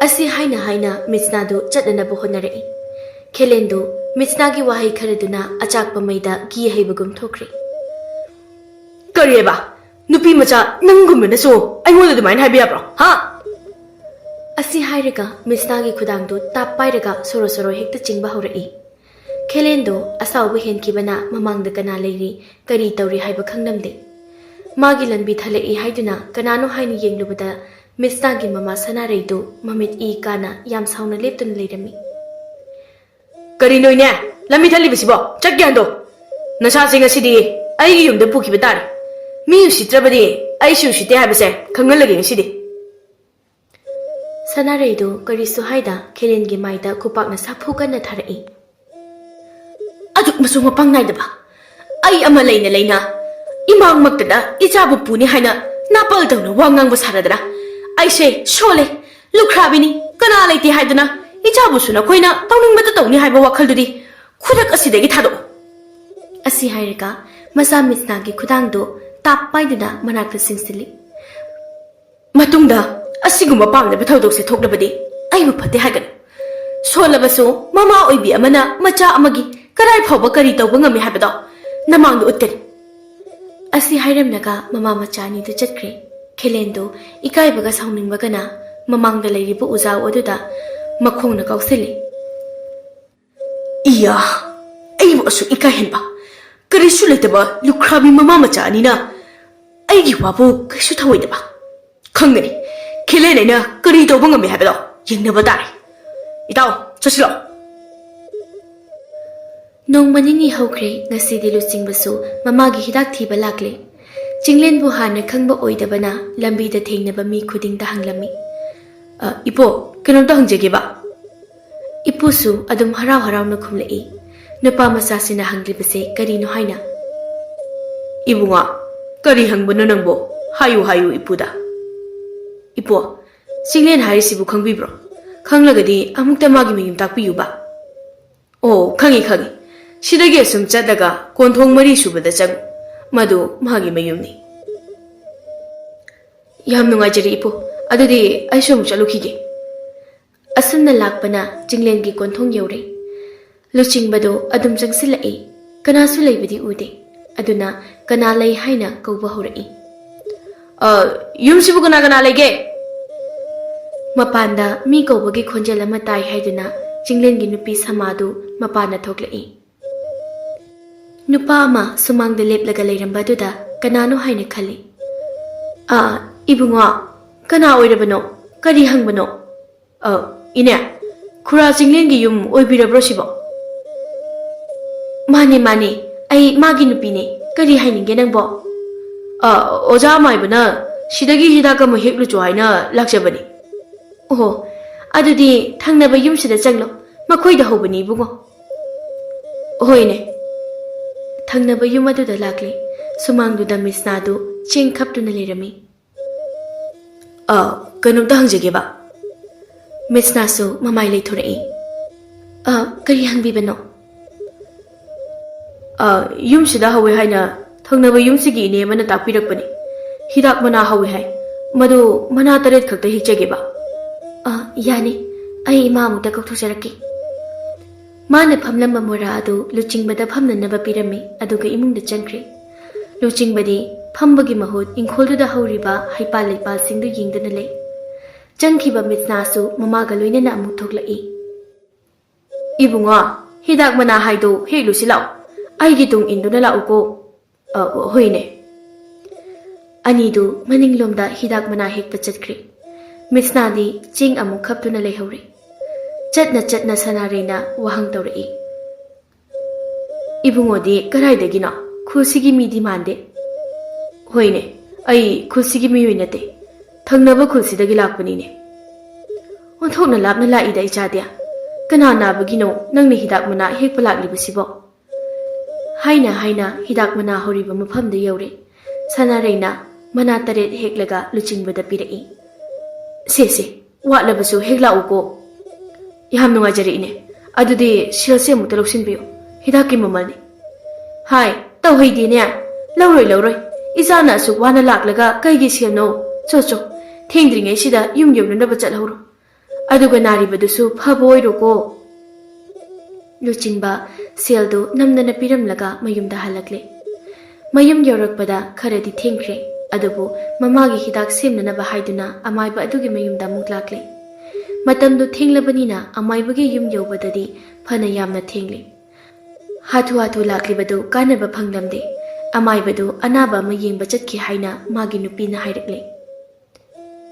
ꯑꯁꯤ ꯍꯥꯏꯅ ꯍꯥꯏꯅ ꯃꯤꯠꯁꯅꯥꯗꯨ ꯆꯠꯅꯅꯕ ꯍꯣꯠꯅꯔꯛꯏ꯫ ꯈꯦꯂꯦꯟꯗꯨ ꯃꯤꯠꯁꯅꯥꯒꯤ ꯋꯥꯍꯩ ꯈꯔꯗꯨꯅ ꯑꯆꯥꯛꯄ ꯃꯩꯗ ꯘꯤ ꯍꯩꯕꯒꯨꯝ ꯊꯣꯛꯈ꯭ꯔꯦ꯫ ꯀꯔꯤꯑꯕ? ꯅꯨꯄꯤ ꯃꯆꯥ ꯅꯪꯒꯨꯝꯕꯅꯁꯨ ꯑꯩꯉꯣꯟꯗ ꯑꯗꯨꯃꯥꯏꯅ ꯍꯥꯏꯕ ꯌꯥꯕ꯭ꯔꯣ? ꯍꯥ? ꯑꯁꯤ ꯍꯥꯏꯔꯒ ꯃꯤꯠꯁꯅꯥꯒꯤ ꯈꯨꯗꯥꯡꯗꯨ ꯇꯥꯞ ꯄꯥꯏꯔꯒ ꯁꯣꯔꯣ ꯁꯣꯔꯣ ꯍꯦꯛꯇ ꯆꯤꯡꯕ ꯍꯧꯔꯛꯏ꯫ ꯈꯦꯂꯦꯟꯗꯣ ꯑꯁꯥꯎꯕ ꯍꯦꯟꯈꯤꯕꯅ ꯃꯃꯥꯡꯗ ꯀꯅꯥ ꯂꯩꯔꯤ, ꯀꯔꯤ ꯇꯧꯔꯤ ꯍꯥꯏꯕ ꯈꯪꯂꯝꯗꯦ꯫ ꯃꯥꯒꯤ ꯂꯝꯕꯤ ꯊꯠꯂꯛꯏ ꯍꯥꯏꯗꯨꯅ ꯀꯅꯥꯅꯣ ꯍꯥꯏꯅ ꯌꯦꯡꯂꯨꯕꯗ ꯃꯤꯠꯁꯅꯥꯒꯤ ꯃꯃꯥ ꯁꯅꯥꯔꯩꯗꯨ ꯃꯃꯤꯠ ꯏ ꯀꯥꯅ ꯌꯥꯝ ꯁꯥꯎꯅ ꯂꯦꯞꯇꯨꯅ ꯂꯩꯔꯝꯃꯤ꯫ ꯀꯔꯤꯅꯣ ꯏꯅꯦ? ꯂꯝꯕꯤ ꯊꯠꯂꯤꯕꯁꯤꯕꯣ? ꯆꯠꯀꯦ ꯍꯟꯗꯣ꯫ ꯅꯁꯥꯁꯦ ꯉꯁꯤꯗꯤ ꯑꯩꯒꯤ ꯌꯨꯝꯗ ꯄꯨꯈꯤꯕ ꯇꯥꯔꯦ꯫ ꯃꯤ ꯎꯁꯤꯠꯇ꯭ꯔꯕꯗꯤ ꯑꯩꯁꯨ ꯎꯁꯤꯠꯇꯦ ꯍꯥꯏꯕꯁꯦ ꯈꯪꯍꯜꯂꯒꯦ ꯉꯁꯤꯗꯤ꯫ ꯁꯅꯥꯔꯩꯗꯨ ꯀꯔꯤꯁꯨ ꯍꯥꯏꯗ ꯈꯦꯂꯦꯟꯒꯤ ꯃꯥꯏꯗ ꯈꯨꯄꯥꯛꯅ ꯁꯥꯐꯨ ꯀꯟꯅ ꯊꯥꯔꯛꯏ꯫ ꯑꯗꯨꯛ ꯃꯆꯨ ꯃꯄꯥꯡ ꯅꯥꯏꯗꯕ꯫ ꯑꯩ ꯑꯃ ꯂꯩꯅ ꯂꯩꯅ ꯏꯃꯥꯡꯃꯛꯇꯗ ꯏꯆꯥꯕꯨ ꯄꯨꯅꯤ ꯍꯥꯏꯅ ꯅꯥꯄꯜ ꯇꯧꯅ ꯋꯥ ꯉꯥꯡꯕ ꯁꯥꯔꯗꯅ꯫ ꯑꯩꯁꯦ ꯁꯣꯜꯂꯦ, ꯂꯨꯈ꯭ꯔꯥꯕꯤꯅꯤ, ꯀꯅꯥ ꯂꯩꯇꯦ ꯍꯥꯏꯗꯨꯅ ꯏꯆꯥꯕꯨꯁꯨ ꯅꯈꯣꯏꯅ ꯇꯧꯅꯤꯡꯕꯇ ꯇꯧꯅꯤ ꯍꯥꯏꯕ ꯋꯥꯈꯜꯗꯨꯗꯤ ꯈꯨꯗꯛ ꯑꯁꯤꯗꯒꯤ ꯊꯥꯗꯣꯛꯎ꯫ ꯑꯁꯤ ꯍꯥꯏꯔꯒ ꯃꯆꯥ ꯃꯤꯠꯁꯅꯥꯒꯤ ꯈꯨꯗꯥꯡꯗꯨ ꯇꯥꯞ ꯄꯥꯏꯗꯨꯅ ꯃꯅꯥꯛꯇ ꯆꯤꯡꯁꯤꯜꯂꯤ꯫ ꯃꯇꯨꯡꯗ ꯑꯁꯤꯒꯨꯝꯕ ꯄꯥꯝꯗꯕ ꯊꯧꯗꯣꯛꯁꯦ ꯊꯣꯛꯂꯕꯗꯤ ꯑꯩꯕꯨ ꯐꯠꯇꯦ ꯍꯥꯏꯒꯅꯨ꯫ ꯁꯣꯜꯂꯕꯁꯨ ꯃꯃꯥ ꯑꯣꯏꯕꯤ ꯑꯃꯅ ꯃꯆꯥ ꯑꯃꯒꯤ ꯀꯗꯥꯏ ꯐꯥꯎꯕ ꯀꯔꯤ ꯇꯧꯕ ꯉꯝꯃꯤ ꯍꯥꯏꯕꯗꯣ ꯅꯃꯥꯡꯗ ꯎꯠꯀꯅꯤ꯫ ꯑꯁꯤ ꯍꯥꯏꯔꯝꯂꯒ ꯃꯃꯥ ꯃꯆꯥ ꯑꯅꯤꯗꯨ ꯆꯠꯈ꯭ꯔꯦ꯫ ꯈꯦꯂꯦꯟꯗꯨ ꯏꯀꯥꯏꯕꯒ ꯁꯥꯎꯅꯤꯡꯕꯒꯅ ꯃꯃꯥꯡꯗ ꯂꯩꯔꯤꯕ ꯎꯖꯥꯎ ꯑꯗꯨꯗ ꯃꯈꯣꯡꯅ ꯀꯥꯎꯁꯤꯜꯂꯤ꯫ "ꯏꯌꯥ, ꯑꯩꯕꯨ ꯑꯁꯨꯛ ꯏꯀꯥꯏꯍꯟꯕ, ꯀꯔꯤꯁꯨ ꯂꯩꯇꯕ ꯂꯨꯈ꯭ꯔꯥꯕꯤ ꯃꯃꯥ ꯃꯆꯥ ꯑꯅꯤꯅ ꯑꯩꯒꯤ ꯋꯥꯕꯨ ꯀꯩꯁꯨ ꯊꯧꯑꯣꯏꯗꯕ꯫ ꯈꯪꯒꯅꯤ, ꯈꯦꯂꯦꯟ ꯑꯩꯅ ꯀꯔꯤ ꯇꯧꯕ ꯉꯝꯃꯤ ꯍꯥꯏꯕꯗꯣ ꯌꯦꯡꯅꯕ ꯇꯥꯔꯦ꯫ ꯏꯇꯥꯎ, ꯆꯠꯁꯤꯜꯂꯣ꯫" ꯅꯣꯡꯃ ꯅꯤꯅꯤ ꯍꯧꯈ꯭ꯔꯦ꯫ ꯉꯁꯤꯗꯤ ꯂꯨꯆꯤꯡꯕꯁꯨ ꯃꯃꯥꯒꯤ ꯍꯤꯗꯥꯛ ꯊꯤꯕ ꯂꯥꯛꯂꯦ꯫ ꯆꯤꯡꯂꯦꯟꯕꯨ ꯍꯥꯟꯅ ꯈꯪꯕ ꯑꯣꯏꯗꯕꯅ ꯂꯝꯕꯤꯗ ꯊꯦꯡꯅꯕ ꯃꯤ ꯈꯨꯗꯤꯡꯗ ꯍꯪꯂꯝꯃꯤ꯫ "ꯑ, ꯏꯄꯣ, ꯀꯩꯅꯣꯝꯇ ꯍꯪꯖꯒꯦꯕ?" ꯏꯄꯨꯁꯨ ꯑꯗꯨꯝ ꯍꯔꯥꯎ ꯍꯔꯥꯎꯅ ꯈꯨꯝꯂꯛꯏ꯫ ꯅꯨꯄꯥ ꯃꯆꯥꯁꯤꯅ ꯍꯪꯂꯤꯕꯁꯦ ꯀꯔꯤꯅꯣ ꯍꯥꯏꯅ꯫ "ꯏꯕꯨꯡꯉꯣ, ꯀꯔꯤ ꯍꯪꯕꯅꯣ ꯅꯪꯕꯣ? ꯍꯥꯏꯌꯨ, ꯍꯥꯏꯌꯨ ꯏꯄꯨꯗ꯫" "ꯏꯄꯣ, ꯆꯤꯡꯂꯦꯟ ꯍꯥꯏꯔꯤꯁꯤꯕꯨ ꯈꯪꯕꯤꯕ꯭ꯔꯣ? ꯈꯪꯂꯒꯗꯤ ꯑꯃꯨꯛꯇ ꯃꯥꯒꯤ ꯃꯌꯨꯝ ꯇꯥꯛꯄꯤꯌꯨꯕ꯫" "ꯑꯣ, ꯈꯪꯉꯤ, ꯈꯪꯉꯤ꯫ ꯁꯤꯗꯒꯤ ꯑꯁꯨꯝ ꯆꯠꯂꯒ ꯀꯣꯟꯊꯣꯡ ꯃꯔꯤ ꯁꯨꯕꯗ ꯆꯪꯉꯨ꯫ ꯃꯗꯨ ꯃꯥꯒꯤ ꯃꯌꯨꯝꯅꯤ꯫" "ꯌꯥꯝ ꯅꯨꯡꯉꯥꯏꯖꯔꯦ ꯏꯄꯨ꯫ ꯑꯗꯨꯗꯤ ꯑꯩꯁꯨ ꯑꯃꯨꯛ ꯆꯠꯂꯨꯈꯤꯒꯦ꯫" ꯑꯁꯨꯝꯅ ꯂꯥꯛꯄꯅ ꯆꯤꯡꯂꯦꯟꯒꯤ ꯀꯣꯟꯊꯣꯡ ꯌꯧꯔꯦ꯫ ꯂꯨꯆꯤꯡꯕꯗꯣ ꯑꯗꯨꯝ ꯆꯪꯁꯤꯜꯂꯛꯏ꯫ ꯀꯅꯥꯁꯨ ꯂꯩꯕꯗꯤ ꯎꯗꯦ꯫ ꯑꯗꯨꯅ ꯀꯅꯥ ꯂꯩ ꯍꯥꯏꯅ ꯀꯧꯕ ꯍꯧꯔꯛꯏ꯫ "ꯑ, ꯌꯨꯝꯁꯤꯕꯨ ꯀꯅꯥ ꯀꯅꯥ ꯂꯩꯒꯦ?" ꯃꯄꯥꯟꯗ ꯃꯤ ꯀꯧꯕꯒꯤ ꯈꯣꯟꯖꯦꯜ ꯑꯃ ꯇꯥꯏ ꯍꯥꯏꯗꯨꯅ ꯆꯤꯡꯂꯦꯟꯒꯤ ꯅꯨꯄꯤ ꯁꯃꯥꯗꯨ ꯃꯄꯥꯟꯗ ꯊꯣꯛꯂꯛꯏ꯫ ꯅꯨꯄꯥ ꯑꯃ ꯁꯨꯃꯥꯡꯗ ꯂꯦꯞꯂꯒ ꯂꯩꯔꯝꯕꯗꯨꯗ ꯀꯅꯥꯅꯣ ꯍꯥꯏꯅ ꯈꯜꯂꯤ꯫ "ꯑ, ꯏꯕꯨꯡꯉꯣ, ꯀꯅꯥ ꯑꯣꯏꯔꯕꯅꯣ? ꯀꯔꯤ ꯍꯪꯕꯅꯣ?" "ꯑ, ꯏꯅꯦ, ꯈꯨꯔꯥ ꯆꯤꯡꯂꯦꯟꯒꯤ ꯌꯨꯝ ꯑꯣꯏꯕꯤꯔꯕ꯭ꯔꯣ ꯁꯤꯕꯣ?" "ꯃꯥꯅꯦ, ꯃꯥꯅꯦ, ꯑꯩ ꯃꯥꯒꯤ ꯅꯨꯄꯤꯅꯦ꯫ ꯀꯔꯤ ꯍꯥꯏꯅꯤꯡꯒꯦ ꯅꯪꯕꯣ?" "ꯑ, ꯑꯣꯖꯥ ꯑꯃꯥꯏꯕꯅ ꯁꯤꯗꯒꯤ ꯍꯤꯗꯥꯛ ꯑꯃ ꯍꯦꯛꯂꯨꯆꯣ ꯍꯥꯏꯅ ꯂꯥꯛꯆꯕꯅꯤ꯫" "ꯑꯣꯍꯣ, ꯑꯗꯨꯗꯤ ꯊꯪꯅꯕ ꯌꯨꯝꯁꯤꯗ ꯆꯪꯂꯣ, ꯃꯈꯣꯏꯗ ꯍꯧꯕꯅꯤ ꯏꯕꯨꯡꯉꯣ꯫" "ꯍꯣꯏꯅꯦ꯫" ꯊꯪꯅꯕ ꯌꯨꯝ ꯑꯗꯨꯗ ꯂꯥꯛꯂꯦ꯫ ꯁꯨꯃꯥꯡꯗꯨꯗ ꯃꯤꯁꯅꯥꯗꯨ ꯆꯦꯡ ꯈꯞꯇꯨꯅ ꯂꯩꯔꯝꯃꯤ꯫ "ꯑ, ꯀꯩꯅꯣꯝꯇ ꯍꯪꯖꯒꯦꯕ꯫" ꯃꯤꯁꯅꯥꯁꯨ ꯃꯃꯥꯏ ꯂꯩꯊꯣꯔꯛꯏ꯫ "ꯑ, ꯀꯔꯤ ꯍꯪꯕꯤꯕꯅꯣ?" "ꯑ, ꯌꯨꯝꯁꯤꯗ ꯍꯧꯋꯦ ꯍꯥꯏꯅ ꯊꯪꯅꯕ ꯌꯨꯝꯁꯤꯒꯤ ꯏꯅꯦ ꯑꯃꯅ ꯇꯥꯛꯄꯤꯔꯛꯄꯅꯤ꯫ ꯍꯤꯗꯥꯛ ꯃꯅꯥ ꯍꯧꯋꯦ ꯍꯥꯏ꯫ ꯃꯗꯨ ꯃꯅꯥ ꯇꯔꯦꯠ ꯈꯛꯇ ꯍꯦꯛꯆꯒꯦꯕ꯫" "ꯑ, ꯌꯥꯅꯤ꯫ ꯑꯩ ꯏꯃꯥ ꯑꯃꯨꯛꯇ ꯀꯧꯊꯣꯛꯆꯔꯛꯀꯦ꯫" ꯃꯥꯅ ꯐꯝꯂꯝꯕ ꯃꯣꯔꯥ ꯑꯗꯨ ꯂꯨꯆꯤꯡꯕꯗ ꯐꯝꯅꯅꯕ ꯄꯤꯔꯝꯃꯤ, ꯑꯗꯨꯒ ꯏꯃꯨꯡꯗ ꯆꯪꯈ꯭ꯔꯦ꯫ ꯂꯨꯆꯤꯡꯕꯗꯤ ꯐꯝꯕꯒꯤ ꯃꯍꯨꯠ ꯏꯪꯈꯣꯜꯗꯨꯗ ꯍꯧꯔꯤꯕ ꯍꯩꯄꯥꯜ ꯂꯩꯄꯥꯜꯁꯤꯡꯗꯨ ꯌꯦꯡꯗꯨꯅ ꯂꯩ꯫ ꯆꯪꯈꯤꯕ ꯃꯤꯠꯁꯅꯥꯁꯨ ꯃꯃꯥꯒ ꯂꯣꯏꯅꯅ ꯑꯃꯨꯛ ꯊꯣꯛꯂꯛꯏ꯫ "ꯏꯕꯨꯡꯉꯣ, ꯍꯤꯗꯥꯛ ꯃꯅꯥ ꯍꯥꯏꯗꯣ ꯍꯦꯛꯂꯨꯁꯤ ꯂꯥꯛꯑꯣ꯫ ꯑꯩꯒꯤ ꯇꯨꯡ ꯏꯟꯗꯨꯅ ꯂꯥꯛꯎꯀꯣ꯫" "ꯑ, ꯍꯣꯏꯅꯦ꯫" ꯑꯅꯤꯗꯨ ꯃꯅꯤꯡꯂꯣꯝꯗ ꯍꯤꯗꯥꯛ ꯃꯅꯥ ꯍꯦꯛꯄ ꯆꯠꯈ꯭ꯔꯦ꯫ ꯃꯤꯠꯁꯅꯥꯗꯤ ꯆꯦꯡ ꯑꯃꯨꯛ ꯈꯞꯇꯨꯅ ꯂꯩꯍꯧꯔꯦ꯫ ꯆꯠꯅ ꯆꯠꯅ ꯁꯅꯥꯔꯩꯅ ꯋꯥꯍꯪ ꯇꯧꯔꯛꯏ꯫ "ꯏꯕꯨꯡꯉꯣꯗꯤ ꯀꯗꯥꯏꯗꯒꯤꯅꯣ? ꯈꯨꯜꯁꯤꯒꯤ ꯃꯤꯗꯤ ꯃꯥꯟꯗꯦ꯫" "ꯍꯣꯏꯅꯦ, ꯑꯩ ꯈꯨꯜꯁꯤꯒꯤ ꯃꯤꯑꯣꯏ ꯅꯠꯇꯦ, ꯊꯪꯅꯕ ꯈꯨꯜꯁꯤꯗꯒꯤ ꯂꯥꯛꯄꯅꯤꯅꯦ꯫" "ꯑꯣꯟꯊꯣꯛꯅ ꯂꯥꯞꯅ ꯂꯥꯛꯏꯗ ꯏꯆꯥꯗꯤ꯫ ꯀꯅꯥ ꯅꯥꯕꯒꯤꯅꯣ ꯅꯪꯅ ꯍꯤꯗꯥꯛ ꯃꯅꯥ ꯍꯦꯛꯄ ꯂꯥꯛꯂꯤꯕꯁꯤꯕꯣ?" ꯍꯥꯏꯅ ꯍꯥꯏꯅ ꯍꯤꯗꯥꯛ ꯃꯅꯥ ꯍꯧꯔꯤꯕ ꯃꯐꯝꯗ ꯌꯧꯔꯦ꯫ ꯁꯅꯥꯔꯩꯅ ꯃꯅꯥ ꯇꯔꯦꯠ ꯍꯦꯛꯂꯒ ꯂꯨꯆꯤꯡꯕꯗ ꯄꯤꯔꯛꯏ꯫ "ꯁꯦ, ꯁꯦ, ꯋꯥꯠꯂꯕꯁꯨ ꯍꯦꯛ ꯂꯥꯛꯎꯀꯣ꯫" "ꯌꯥꯝ ꯅꯨꯡꯉꯥꯏꯖꯔꯦ ꯏꯅꯦ꯫ ꯑꯗꯨꯗꯤ ꯁꯦꯜꯁꯦ ꯑꯃꯨꯛꯇ ꯂꯧꯁꯤꯟꯕꯤꯌꯨ, ꯍꯤꯗꯥꯛꯀꯤ ꯃꯃꯜꯅꯤ꯫" "ꯍꯥꯏ, ꯇꯧꯍꯩꯗꯦꯅꯦ, ꯂꯧꯔꯣꯏ, ꯂꯧꯔꯣꯏ꯫ ꯏꯆꯥꯅ ꯑꯁꯨꯛ ꯋꯥꯅ ꯂꯥꯛꯂꯒ ꯀꯩꯒꯤ ꯁꯦꯜꯅꯣ? ꯆꯣ, ꯆꯣ, ꯊꯦꯡꯗ꯭ꯔꯤꯉꯩꯁꯤꯗ ꯌꯨꯝ ꯌꯧꯅꯅꯕ ꯆꯠꯍꯧꯔꯣ꯫ ꯑꯗꯨꯒ ꯅꯥꯔꯤꯕꯗꯨꯁꯨ ꯐꯕ ꯑꯣꯏꯔꯣꯀꯣ꯫" ꯂꯨꯆꯤꯡꯕ ꯁꯦꯜꯗꯨ ꯅꯝꯗꯅ ꯄꯤꯔꯝꯂꯒ ꯃꯌꯨꯝꯗ ꯍꯜꯂꯛꯂꯦ꯫ ꯃꯌꯨꯝ ꯌꯧꯔꯛꯄꯗ ꯈꯔꯗꯤ ꯊꯦꯡꯈ꯭ꯔꯦ, ꯑꯗꯨꯕꯨ ꯃꯃꯥꯒꯤ ꯍꯤꯗꯥꯛ ꯁꯦꯝꯅꯅꯕ ꯍꯥꯏꯗꯨꯅ ꯑꯃꯥꯏꯕ ꯑꯗꯨꯒꯤ ꯃꯌꯨꯝꯗ ꯑꯃꯨꯛ ꯂꯥꯛꯂꯦ꯫ ꯃꯇꯝꯗꯨ ꯊꯦꯡꯂꯕꯅꯤꯅ ꯑꯃꯥꯏꯕꯒꯤ ꯌꯨꯝ ꯌꯧꯕꯗꯗꯤ ꯐꯅ ꯌꯥꯝꯅ ꯊꯦꯡꯂꯦ꯫ ꯍꯥꯊꯨ ꯍꯥꯊꯨ ꯂꯥꯛꯂꯤꯕꯗꯨ ꯀꯥꯟꯅꯕ ꯐꯪꯂꯝꯗꯦ꯫ ꯑꯃꯥꯏꯕꯗꯨ ꯑꯅꯥꯕ ꯑꯃ ꯌꯦꯡꯕ ꯆꯠꯈꯤ ꯍꯥꯏꯅ ꯃꯥꯒꯤ ꯅꯨꯄꯤꯅ ꯍꯥꯏꯔꯛꯂꯦ꯫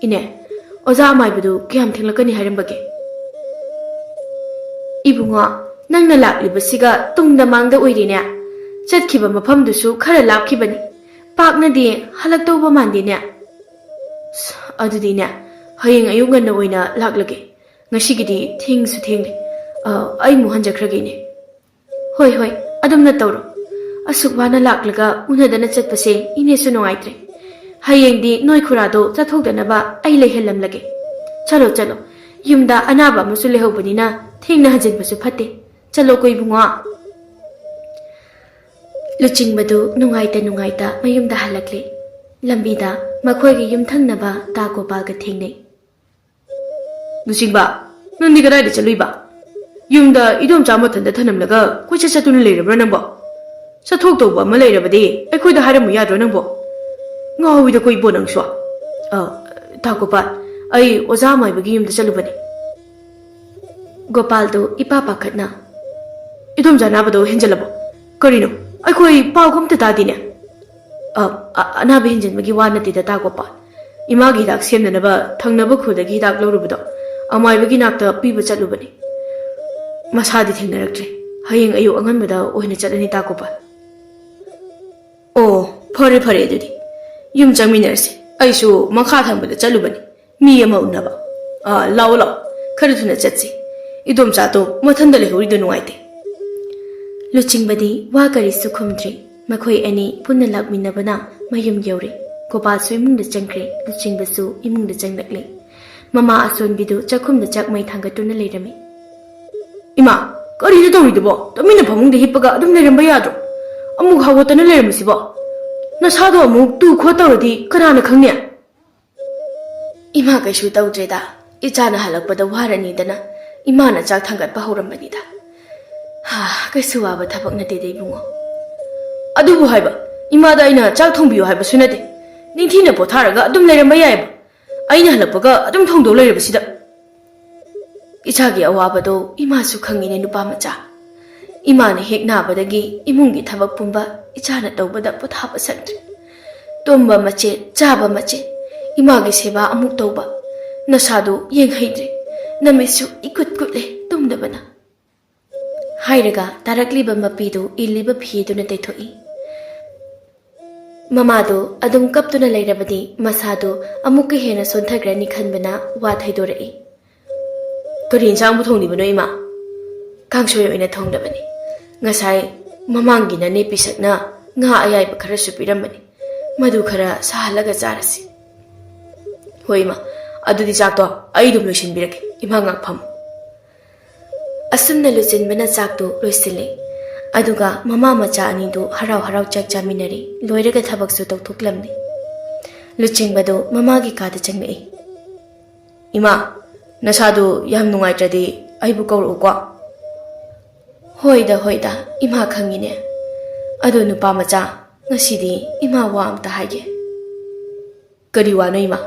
"ꯏꯅꯦ, ꯑꯣꯖꯥ ꯑꯃꯥꯏꯕꯗꯨ ꯀꯌꯥꯝ ꯊꯦꯡꯂꯛꯀꯅꯤ ꯍꯥꯏꯔꯝꯕꯒꯦ?" "ꯏꯕꯨꯡꯉꯣ, ꯅꯪꯅ ꯂꯥꯛꯂꯤꯕꯁꯤꯒ ꯇꯨꯡꯗ ꯃꯥꯡꯗ ꯑꯣꯏꯔꯦꯅꯦ꯫ ꯆꯠꯈꯤꯕ ꯃꯐꯝꯗꯨꯁꯨ ꯈꯔ ꯂꯥꯞꯈꯤꯕꯅꯤ꯫ ꯄꯥꯛꯅꯗꯤ ꯍꯜꯂꯛꯇꯧꯕ ꯃꯥꯟꯗꯦꯅꯦ꯫" "ꯑꯁ, ꯑꯗꯨꯗꯤꯅꯦ, ꯍꯌꯦꯡ ꯑꯌꯨꯛ ꯉꯟꯅ ꯑꯣꯏꯅ ꯂꯥꯛꯂꯒꯦ꯫ ꯉꯁꯤꯒꯤꯗꯤ ꯊꯦꯡꯁꯨ ꯊꯦꯡꯂꯦ꯫ ꯑ, ꯑꯩ ꯑꯃꯨꯛ ꯍꯟꯖꯈ꯭ꯔꯒꯦ, ꯏꯅꯦ꯫" "ꯍꯣꯏ, ꯍꯣꯏ, ꯑꯗꯨꯝꯅ ꯇꯧꯔꯣ꯫ ꯑꯁꯨꯛ ꯋꯥꯅ ꯂꯥꯛꯂꯒ ꯎꯅꯗꯅ ꯆꯠꯄꯁꯦ ꯏꯅꯦꯁꯨ ꯅꯨꯡꯉꯥꯏꯇ꯭ꯔꯦ꯫ ꯍꯌꯦꯡꯗꯤ ꯅꯣꯏ ꯈꯨꯔꯥꯗꯣ ꯆꯠꯊꯣꯛꯇꯅꯕ ꯑꯩ ꯂꯩꯍꯜꯂꯝꯂꯒꯦ꯫ ꯆꯠꯂꯣ, ꯆꯠꯂꯣ꯫ ꯌꯨꯝꯗ ꯑꯅꯥꯕ ꯑꯃꯁꯨ ꯂꯩꯍꯧꯕꯅꯤꯅ ꯊꯦꯡꯅ ꯍꯟꯖꯤꯟꯕꯁꯨ ꯐꯠꯇꯦ꯫ ꯆꯠꯂꯣꯀꯣ, ꯏꯕꯨꯡꯉꯣ꯫" ꯂꯨꯆꯤꯡꯕꯗꯨ ꯅꯨꯡꯉꯥꯏꯇ ꯅꯨꯡꯉꯥꯏꯇ ꯃꯌꯨꯝꯗ ꯍꯜꯂꯛꯂꯦ꯫ ꯂꯝꯕꯤꯗ ꯃꯈꯣꯏꯒꯤ ꯌꯨꯝꯊꯪꯅꯕ ꯇꯥ ꯒꯣꯄꯥꯜꯒ ꯊꯦꯡꯅꯩ꯫ "ꯂꯨꯆꯤꯡꯕ, ꯅꯪꯗꯤ ꯀꯗꯥꯏꯗ ꯆꯠꯂꯨꯏꯕ? ꯌꯨꯝꯗ ꯏꯗꯣꯝꯆꯥ ꯃꯊꯟꯇ ꯊꯅꯝꯂꯒ ꯀꯣꯏꯆꯠ ꯆꯠꯇꯨꯅ ꯂꯩꯔꯕ꯭ꯔꯥ ꯅꯪꯕꯣ? ꯆꯠꯊꯣꯛꯇꯧꯕ ꯑꯃ ꯂꯩꯔꯕꯗꯤ ꯑꯩꯈꯣꯏꯗ ꯍꯥꯏꯔꯝꯃꯨ ꯌꯥꯗ꯭ꯔꯣ ꯅꯪꯕꯣ? ꯉꯥꯎꯋꯤꯗꯀꯣ ꯏꯕꯣ ꯅꯪꯁꯨ꯫ ꯑ, ꯇꯥ ꯒꯣꯄꯥꯜ, ꯑꯩ ꯑꯣꯖꯥ ꯑꯃꯥꯏꯕꯒꯤ ꯌꯨꯝꯗ ꯆꯠꯂꯨꯕꯅꯤ꯫ ꯒꯣꯄꯥꯜꯗꯨ ꯏꯄꯥ ꯄꯥꯈꯠꯅ, "ꯏꯗꯣꯝꯆꯥ ꯑꯅꯥꯕꯗꯣ ꯍꯦꯟꯖꯜꯂꯕꯣ? ꯀꯔꯤꯅꯣ? ꯑꯩꯈꯣꯏ ꯄꯥꯎꯒ ꯑꯝꯇ ꯇꯥꯗꯦꯅꯦ꯫" "ꯑ, ꯑ, ꯑꯅꯥꯕ ꯍꯦꯟꯖꯟꯕꯒꯤ ꯋꯥ ꯅꯠꯇꯦꯗ ꯇꯥ ꯒꯣꯄꯥꯜ꯫ ꯏꯃꯥꯒꯤ ꯍꯤꯗꯥꯛ ꯁꯦꯝꯅꯅꯕ ꯊꯪꯅꯕ ꯈꯨꯜꯗꯒꯤ ꯍꯤꯗꯥꯛ ꯂꯧꯔꯨꯕꯗꯣ ꯑꯃꯥꯏꯕꯒꯤ ꯅꯥꯛꯇ ꯄꯤꯕ ꯆꯠꯂꯨꯕꯅꯤ꯫ ꯃꯁꯥꯗꯤ ꯊꯦꯡꯅꯔꯛꯇ꯭ꯔꯦ꯫ ꯍꯌꯦꯡ ꯑꯌꯨꯛ ꯑꯉꯟꯕꯗ ꯑꯣꯏꯅ ꯆꯠꯂꯅꯤ ꯇꯥ ꯒꯣꯄꯥꯜ꯫" "ꯑꯣ, ꯐꯔꯦ ꯐꯔꯦ ꯑꯗꯨꯗꯤ꯫ ꯌꯨꯝ ꯆꯪꯃꯤꯟꯅꯔꯁꯤ꯫ ꯑꯩꯁꯨ ꯃꯈꯥ ꯊꯪꯕꯗ ꯆꯠꯂꯨꯕꯅꯤ꯫ ꯃꯤ ꯑꯃ ꯎꯅꯕ꯫ ꯑꯥ, ꯂꯥꯛꯑꯣ ꯂꯥꯛꯑꯣ꯫ ꯈꯔ ꯊꯨꯅ ꯆꯠꯁꯤ꯫ ꯏꯗꯣꯝꯆꯥꯗꯣ ꯃꯊꯟꯗ ꯂꯩꯍꯧꯔꯤꯗꯣ ꯅꯨꯡꯉꯥꯏꯇꯦ꯫" ꯂꯨꯆꯤꯡꯕꯗꯤ ꯋꯥ ꯀꯔꯤꯁꯨ ꯈꯨꯝꯗ꯭ꯔꯤ꯫ ꯃꯈꯣꯏ ꯑꯅꯤ ꯄꯨꯟꯅ ꯂꯥꯛꯃꯤꯟꯅꯕꯅ ꯃꯌꯨꯝ ꯌꯧꯔꯦ꯫ ꯒꯣꯄꯥꯜꯁꯨ ꯏꯃꯨꯡꯗ ꯆꯪꯈ꯭ꯔꯦ꯫ ꯂꯨꯆꯤꯡꯕꯁꯨ ꯏꯃꯨꯡꯗ ꯆꯪꯂꯛꯂꯦ꯫ ꯃꯃꯥ ꯑꯁꯣꯟꯕꯤꯗꯨ ꯆꯥꯛꯈꯨꯝꯗ ꯆꯥꯛ ꯃꯩ ꯊꯥꯡꯒꯠꯇꯨꯅ ꯂꯩꯔꯝꯃꯤ꯫ "ꯏꯃꯥ, ꯀꯔꯤꯅꯣ ꯇꯧꯔꯤꯗꯨꯕꯣ? ꯇꯨꯃꯤꯟꯅ ꯐꯃꯨꯡꯗ ꯍꯤꯞꯄꯒ ꯑꯗꯨꯝ ꯂꯩꯔꯝꯕ ꯌꯥꯗ꯭ꯔꯣ? ꯑꯃꯨꯛ ꯍꯧꯒꯠꯇꯅ ꯂꯩꯔꯝꯕꯁꯤꯕꯣ? ꯅꯁꯥꯗꯣ ꯑꯃꯨꯛ ꯇꯨ ꯈꯣꯠ ꯇꯧꯔꯗꯤ ꯀꯅꯥꯅ ꯈꯪꯅꯤ?" "ꯏꯃꯥ, ꯀꯩꯁꯨ ꯇꯧꯗ꯭ꯔꯦꯗ꯫ ꯏꯆꯥꯅ ꯍꯜꯂꯛꯄꯗ ꯋꯥꯔꯅꯤꯗꯅ ꯏꯃꯥꯅ ꯆꯥꯛ ꯊꯥꯡꯒꯠꯄ ꯍꯧꯔꯝꯕꯅꯤꯗ꯫ ꯍꯥ, ꯀꯩꯁꯨ ꯋꯥꯕ ꯊꯕꯛ ꯅꯠꯇꯦꯗ ꯏꯕꯨꯡꯉꯣ꯫" "ꯑꯗꯨꯕꯨ ꯍꯥꯏꯕ, ꯏꯃꯥꯗ ꯑꯩꯅ ꯆꯥꯛ ꯊꯣꯡꯕꯤꯌꯨ ꯍꯥꯏꯕꯁꯨ ꯅꯠꯇꯦ꯫ ꯅꯤꯡꯊꯤꯅ ꯄꯣꯊꯥꯔꯒ ꯑꯗꯨꯝ ꯂꯩꯔꯝꯕ ꯌꯥꯏꯑꯕ꯫ ꯑꯩꯅ ꯍꯜꯂꯛꯄꯒ ꯑꯗꯨꯝ ꯊꯣꯡꯗꯧ ꯂꯩꯔꯕꯁꯤꯗ꯫" "ꯏꯆꯥꯒꯤ ꯑꯋꯥꯕꯗꯣ ꯏꯃꯥꯁꯨ ꯈꯪꯉꯤꯅꯦ ꯅꯨꯄꯥ ꯃꯆꯥ꯫ ꯏꯃꯥꯅ ꯍꯦꯛ ꯅꯥꯕꯗꯒꯤ ꯏꯃꯨꯡꯒꯤ ꯊꯕꯛ ꯄꯨꯝꯕ ꯏꯆꯥꯅ ꯇꯧꯕꯗ ꯄꯣꯊꯥꯕ ꯁꯪꯗ꯭ꯔꯦ꯫ ꯇꯨꯝꯕ ꯃꯆꯦꯠ, ꯆꯥꯕ ꯃꯆꯦꯠ, ꯏꯃꯥꯒꯤ ꯁꯦꯕꯥ ꯑꯃꯨꯛ ꯇꯧꯕ꯫ ꯅꯁꯥꯗꯨ ꯌꯦꯡꯍꯩꯗ꯭ꯔꯦ꯫ ꯅꯃꯤꯠꯁꯨ ꯏꯀꯨꯠ ꯀꯨꯠꯂꯦ ꯇꯨꯝꯗꯕꯅ꯫" ꯍꯥꯏꯔꯒ ꯇꯥꯔꯛꯂꯤꯕ ꯃꯄꯤꯗꯨ ꯏꯜꯂꯤꯕ ꯐꯤꯗꯨꯅ ꯇꯩꯊꯣꯛꯏ꯫ ꯃꯃꯥꯗꯨ ꯑꯗꯨꯝ ꯀꯞꯇꯨꯅ ꯂꯩꯔꯕꯗꯤ ꯃꯁꯥꯗꯨ ꯑꯃꯨꯛꯀ ꯍꯦꯟꯅ ꯁꯣꯟꯊꯈ꯭ꯔꯅꯤ ꯈꯟꯕꯅ ꯋꯥ ꯊꯩꯗꯣꯔꯛꯏ꯫ "ꯀꯔꯤ ꯏꯟꯁꯥꯡꯕꯨ ꯊꯣꯡꯂꯤꯕꯅꯣ ꯏꯃꯥ?" "ꯀꯥꯡꯁꯣꯏ ꯑꯣꯏꯅ ꯊꯣꯡꯂꯕꯅꯤ꯫ ꯉꯁꯥꯏ ꯃꯃꯥꯡꯒꯤ ꯅꯅꯦ ꯄꯤꯁꯛꯅ ꯉꯥ ꯑꯌꯥꯏꯕ ꯈꯔꯁꯨ ꯄꯤꯔꯝꯕꯅꯤ꯫ ꯃꯗꯨ ꯈꯔ ꯁꯥꯍꯜꯂꯒ ꯆꯥꯔꯁꯤ꯫" "ꯍꯣꯏ ꯏꯃꯥ, ꯑꯗꯨꯗꯤ ꯆꯥꯛꯇꯣ ꯑꯩ ꯑꯗꯨꯝ ꯂꯣꯏꯁꯤꯟꯕꯤꯔꯒꯦ꯫ ꯏꯃꯥ ꯉꯥꯛ ꯐꯝꯃꯨ꯫" ꯑꯁꯨꯝꯅ ꯂꯨꯆꯤꯟꯕꯅ ꯆꯥꯛꯇꯨ ꯂꯣꯏꯁꯤꯜꯂꯦ꯫ ꯑꯗꯨꯒ ꯃꯃꯥ ꯃꯆꯥ ꯑꯅꯤꯗꯨ ꯍꯔꯥꯎ ꯍꯔꯥꯎ ꯆꯥꯛ ꯆꯥꯃꯤꯟꯅꯔꯦ꯫ ꯂꯣꯏꯔꯒ ꯊꯕꯛꯁꯨ ꯇꯧꯊꯣꯛꯂꯝꯂꯦ꯫ ꯂꯨꯆꯤꯡꯕꯗꯨ ꯃꯃꯥꯒꯤ ꯀꯥꯗ ꯆꯪꯂꯛꯏ꯫ "ꯏꯃꯥ, ꯅꯁꯥꯗꯨ ꯌꯥꯝ ꯅꯨꯡꯉꯥꯏꯇ꯭ꯔꯗꯤ ꯑꯩꯕꯨ ꯀꯧꯔꯛꯎꯀꯣ꯫" "ꯍꯣꯏꯗ, ꯍꯣꯏꯗ, ꯏꯃꯥ ꯈꯪꯉꯤꯅꯦ꯫ ꯑꯗꯣ ꯅꯨꯄꯥ ꯃꯆꯥ, ꯉꯁꯤꯗꯤ ꯏꯃꯥ ꯋꯥ ꯑꯝꯇ ꯍꯥꯏꯒꯦ꯫ "ꯀꯔꯤ ꯋꯥꯅꯣ ꯏꯃꯥ?"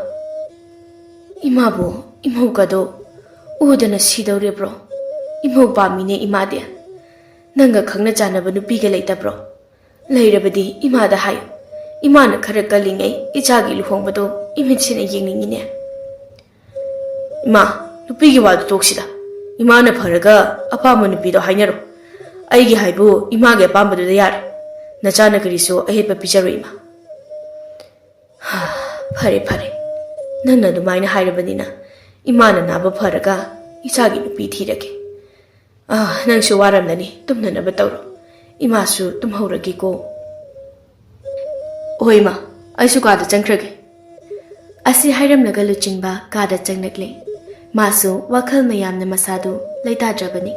"ꯏꯃꯥꯕꯨ ꯏꯃꯧꯒꯗꯣ ꯎꯗꯅ ꯁꯤꯗꯧꯔꯤꯕ꯭ꯔꯣ? ꯏꯃꯧ ꯄꯥꯝꯃꯤꯅꯦ ꯏꯃꯥꯗꯤ꯫ ꯅꯪꯒ ꯈꯪꯅ ꯆꯥꯟꯅꯕ ꯅꯨꯄꯤꯒ ꯂꯩꯇꯕ꯭ꯔꯣ? ꯂꯩꯔꯕꯗꯤ ꯏꯃꯥꯗ ꯍꯥꯏꯌꯨ꯫ ꯏꯃꯥꯅ ꯈꯔ ꯀꯜꯂꯤꯉꯩ ꯏꯆꯥꯒꯤ ꯂꯨꯍꯣꯡꯕꯗꯣ ꯏꯃꯤꯠꯁꯤꯅ ꯌꯦꯡꯅꯤꯡꯉꯤꯅꯦ꯫" "ꯏꯃꯥ, ꯅꯨꯄꯤꯒꯤ ꯋꯥꯗꯨ ꯇꯣꯛꯁꯤꯗ꯫ ꯏꯃꯥꯅ ꯐꯔꯒ ꯑꯄꯥꯝꯕ ꯅꯨꯄꯤꯗꯣ ꯍꯥꯏꯅꯔꯣ꯫ ꯑꯩꯒꯤ ꯍꯥꯏꯕꯨ ꯏꯃꯥꯒꯤ ꯑꯄꯥꯝꯕꯗꯨꯗ ꯌꯥꯔꯦ꯫ ꯅꯆꯥꯅ ꯀꯔꯤꯁꯨ ꯑꯌꯦꯠꯄ ꯄꯤꯖꯔꯣꯏ ꯏꯃꯥ꯫" "ꯐꯔꯦ, ꯐꯔꯦ꯫ ꯅꯪꯅ ꯑꯗꯨꯃꯥꯏꯅ ꯍꯥꯏꯔꯕꯅꯤꯅ ꯏꯃꯥꯅ ꯅꯥꯕ ꯐꯔꯒ ꯏꯆꯥꯒꯤ ꯅꯨꯄꯤ ꯊꯤꯔꯒꯦ꯫ ꯑꯥ, ꯅꯪꯁꯨ ꯋꯥꯔꯝꯂꯅꯤ, ꯇꯨꯝꯅꯅꯕ ꯇꯧꯔꯣ꯫ ꯏꯃꯥꯁꯨ ꯇꯨꯝꯍꯧꯔꯒꯦꯀꯣ꯫" "ꯍꯣꯏ ꯏꯃꯥ, ꯑꯩꯁꯨ ꯀꯥꯗ ꯆꯪꯈ꯭ꯔꯒꯦ꯫" ꯑꯁꯤ ꯍꯥꯏꯔꯝꯂꯒ ꯂꯨꯆꯤꯡꯕ ꯀꯥꯗ ꯆꯪꯂꯛꯂꯦ꯫ ꯃꯥꯁꯨ ꯋꯥꯈꯜ ꯃꯌꯥꯝꯅ ꯃꯁꯥꯗꯨ ꯂꯩꯇꯥꯗ꯭ꯔꯕꯅꯤ꯫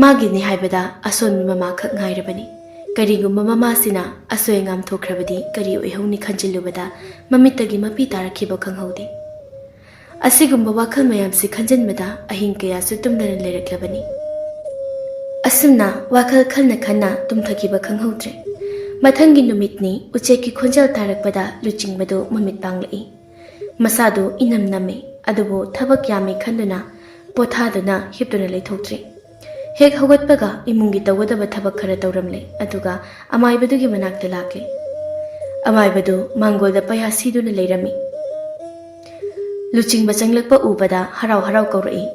ꯃꯥꯒꯤꯅꯤ ꯍꯥꯏꯕꯗ ꯑꯁꯣꯟꯕ ꯃꯃꯥꯈꯛ ꯉꯥꯏꯔꯕꯅꯤ꯫ ꯀꯔꯤꯒꯨꯝꯕ ꯃꯃꯥꯁꯤꯅ ꯑꯁꯣꯏ ꯑꯉꯥꯝ ꯊꯣꯛꯈ꯭ꯔꯕꯗꯤ ꯀꯔꯤ ꯑꯣꯏꯍꯧꯅꯤ ꯈꯟꯖꯤꯜꯂꯨꯕꯗ ꯃꯃꯤꯠꯇꯒꯤ ꯃꯄꯤ ꯇꯥꯔꯛꯈꯤꯕ ꯈꯪꯍꯧꯗꯦ꯫ ꯑꯁꯤꯒꯨꯝꯕ ꯋꯥꯈꯜ ꯃꯌꯥꯝꯁꯤ ꯈꯟꯖꯤꯟꯕꯗ ꯑꯍꯤꯡ ꯀꯌꯥꯁꯨ ꯇꯨꯝꯗꯅ ꯂꯩꯔꯛꯂꯕꯅꯤ꯫ ꯑꯁꯨꯝꯅ ꯋꯥꯈꯜ ꯈꯟꯅ ꯈꯟꯅ ꯇꯨꯝꯊꯈꯤꯕ ꯈꯪꯍꯧꯗ꯭ꯔꯦ꯫ ꯃꯊꯪꯒꯤ ꯅꯨꯃꯤꯠꯅꯤ, ꯎꯆꯦꯛꯀꯤ ꯈꯣꯟꯖꯦꯜ ꯇꯥꯔꯛꯄꯗ ꯂꯨꯆꯤꯡꯕꯗꯨ ꯃꯃꯤꯠ ꯄꯥꯡꯂꯛꯏ꯫ ꯃꯁꯥꯗꯨ ꯏꯅꯝ ꯅꯝꯃꯤ, ꯑꯗꯨꯕꯨ ꯊꯕꯛ ꯌꯥꯝꯃꯤ ꯈꯟꯗꯨꯅ ꯄꯣꯊꯥꯗꯨꯅ ꯍꯤꯞꯇꯨꯅ ꯂꯩꯊꯣꯛꯇ꯭ꯔꯤ꯫ ꯍꯦꯛ ꯍꯧꯒꯠꯄꯒ ꯏꯃꯨꯡꯒꯤ ꯇꯧꯒꯗꯕ ꯊꯕꯛ ꯈꯔ ꯇꯧꯔꯝꯂꯦ, ꯑꯗꯨꯒ ꯑꯃꯥꯏꯕꯗꯨꯒꯤ ꯃꯅꯥꯛꯇ ꯂꯥꯛꯂꯦ꯫ ꯑꯃꯥꯏꯕꯗꯨ ꯃꯥꯡꯒꯣꯜꯗ ꯄꯩꯌꯥ ꯁꯤꯗꯨꯅ ꯂꯩꯔꯝꯃꯤ꯫ ꯂꯨꯆꯤꯡꯕ ꯆꯪꯂꯛꯄ ꯎꯕꯗ ꯍꯔꯥꯎ ꯍꯔꯥꯎ ꯀꯧꯔꯛꯏ꯫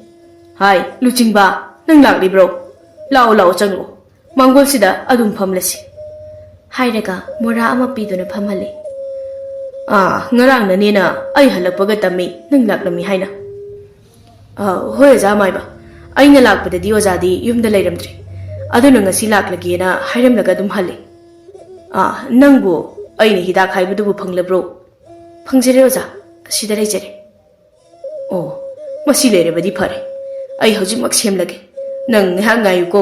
"ꯍꯥꯏ, ꯂꯨꯆꯤꯡꯕ, ꯅꯪ ꯂꯥꯛꯂꯤꯕ꯭ꯔꯣ? ꯂꯥꯛꯑꯣ, ꯂꯥꯛꯑꯣ, ꯆꯪꯂꯛꯑꯣ꯫ ꯃꯥꯡꯒꯣꯜꯁꯤꯗ ꯑꯗꯨꯝ ꯐꯝꯂꯁꯤ꯫" ꯍꯥꯏꯔꯒ ꯃꯣꯔꯥ ꯑꯃ ꯄꯤꯗꯨꯅ ꯐꯝꯍꯜꯂꯤ꯫ "ꯑꯥ, ꯉꯔꯥꯡ ꯅꯅꯦꯅ ꯑꯩ ꯍꯜꯂꯛꯄꯒ ꯇꯝꯃꯤ ꯅꯪ ꯂꯥꯛꯂꯝꯃꯤ ꯍꯥꯏꯅ꯫" "ꯑꯥ, ꯍꯣꯏ ꯑꯣꯖꯥ ꯑꯃꯥꯏꯕ, ꯑꯩꯅ ꯂꯥꯛꯄꯗꯗꯤ ꯑꯣꯖꯥꯗꯤ ꯌꯨꯝꯗ ꯂꯩꯔꯝꯗ꯭ꯔꯦ, ꯑꯗꯨꯅ ꯉꯁꯤ ꯂꯥꯛꯂꯒꯦꯅ ꯍꯥꯏꯔꯝꯂꯒ ꯑꯗꯨꯝ ꯍꯜꯂꯦ꯫" "ꯑꯥ, ꯅꯪꯕꯨ ꯑꯩꯅ ꯍꯤꯗꯥꯛ ꯍꯥꯏꯕꯗꯨꯕꯨ ꯐꯪꯂꯕ꯭ꯔꯣ?" "ꯐꯪꯖꯔꯦ ꯑꯣꯖꯥ, ꯑꯁꯤꯗ ꯂꯩꯖꯔꯦ꯫" "ꯑꯣ, ꯃꯁꯤ ꯂꯩꯔꯕꯗꯤ ꯐꯔꯦ꯫ ꯑꯩ ꯍꯧꯖꯤꯛꯃꯛ ꯁꯦꯝꯂꯒꯦ꯫ ꯅꯪ ꯉꯥꯏꯍꯥꯛ ꯉꯥꯏꯌꯨꯀꯣ,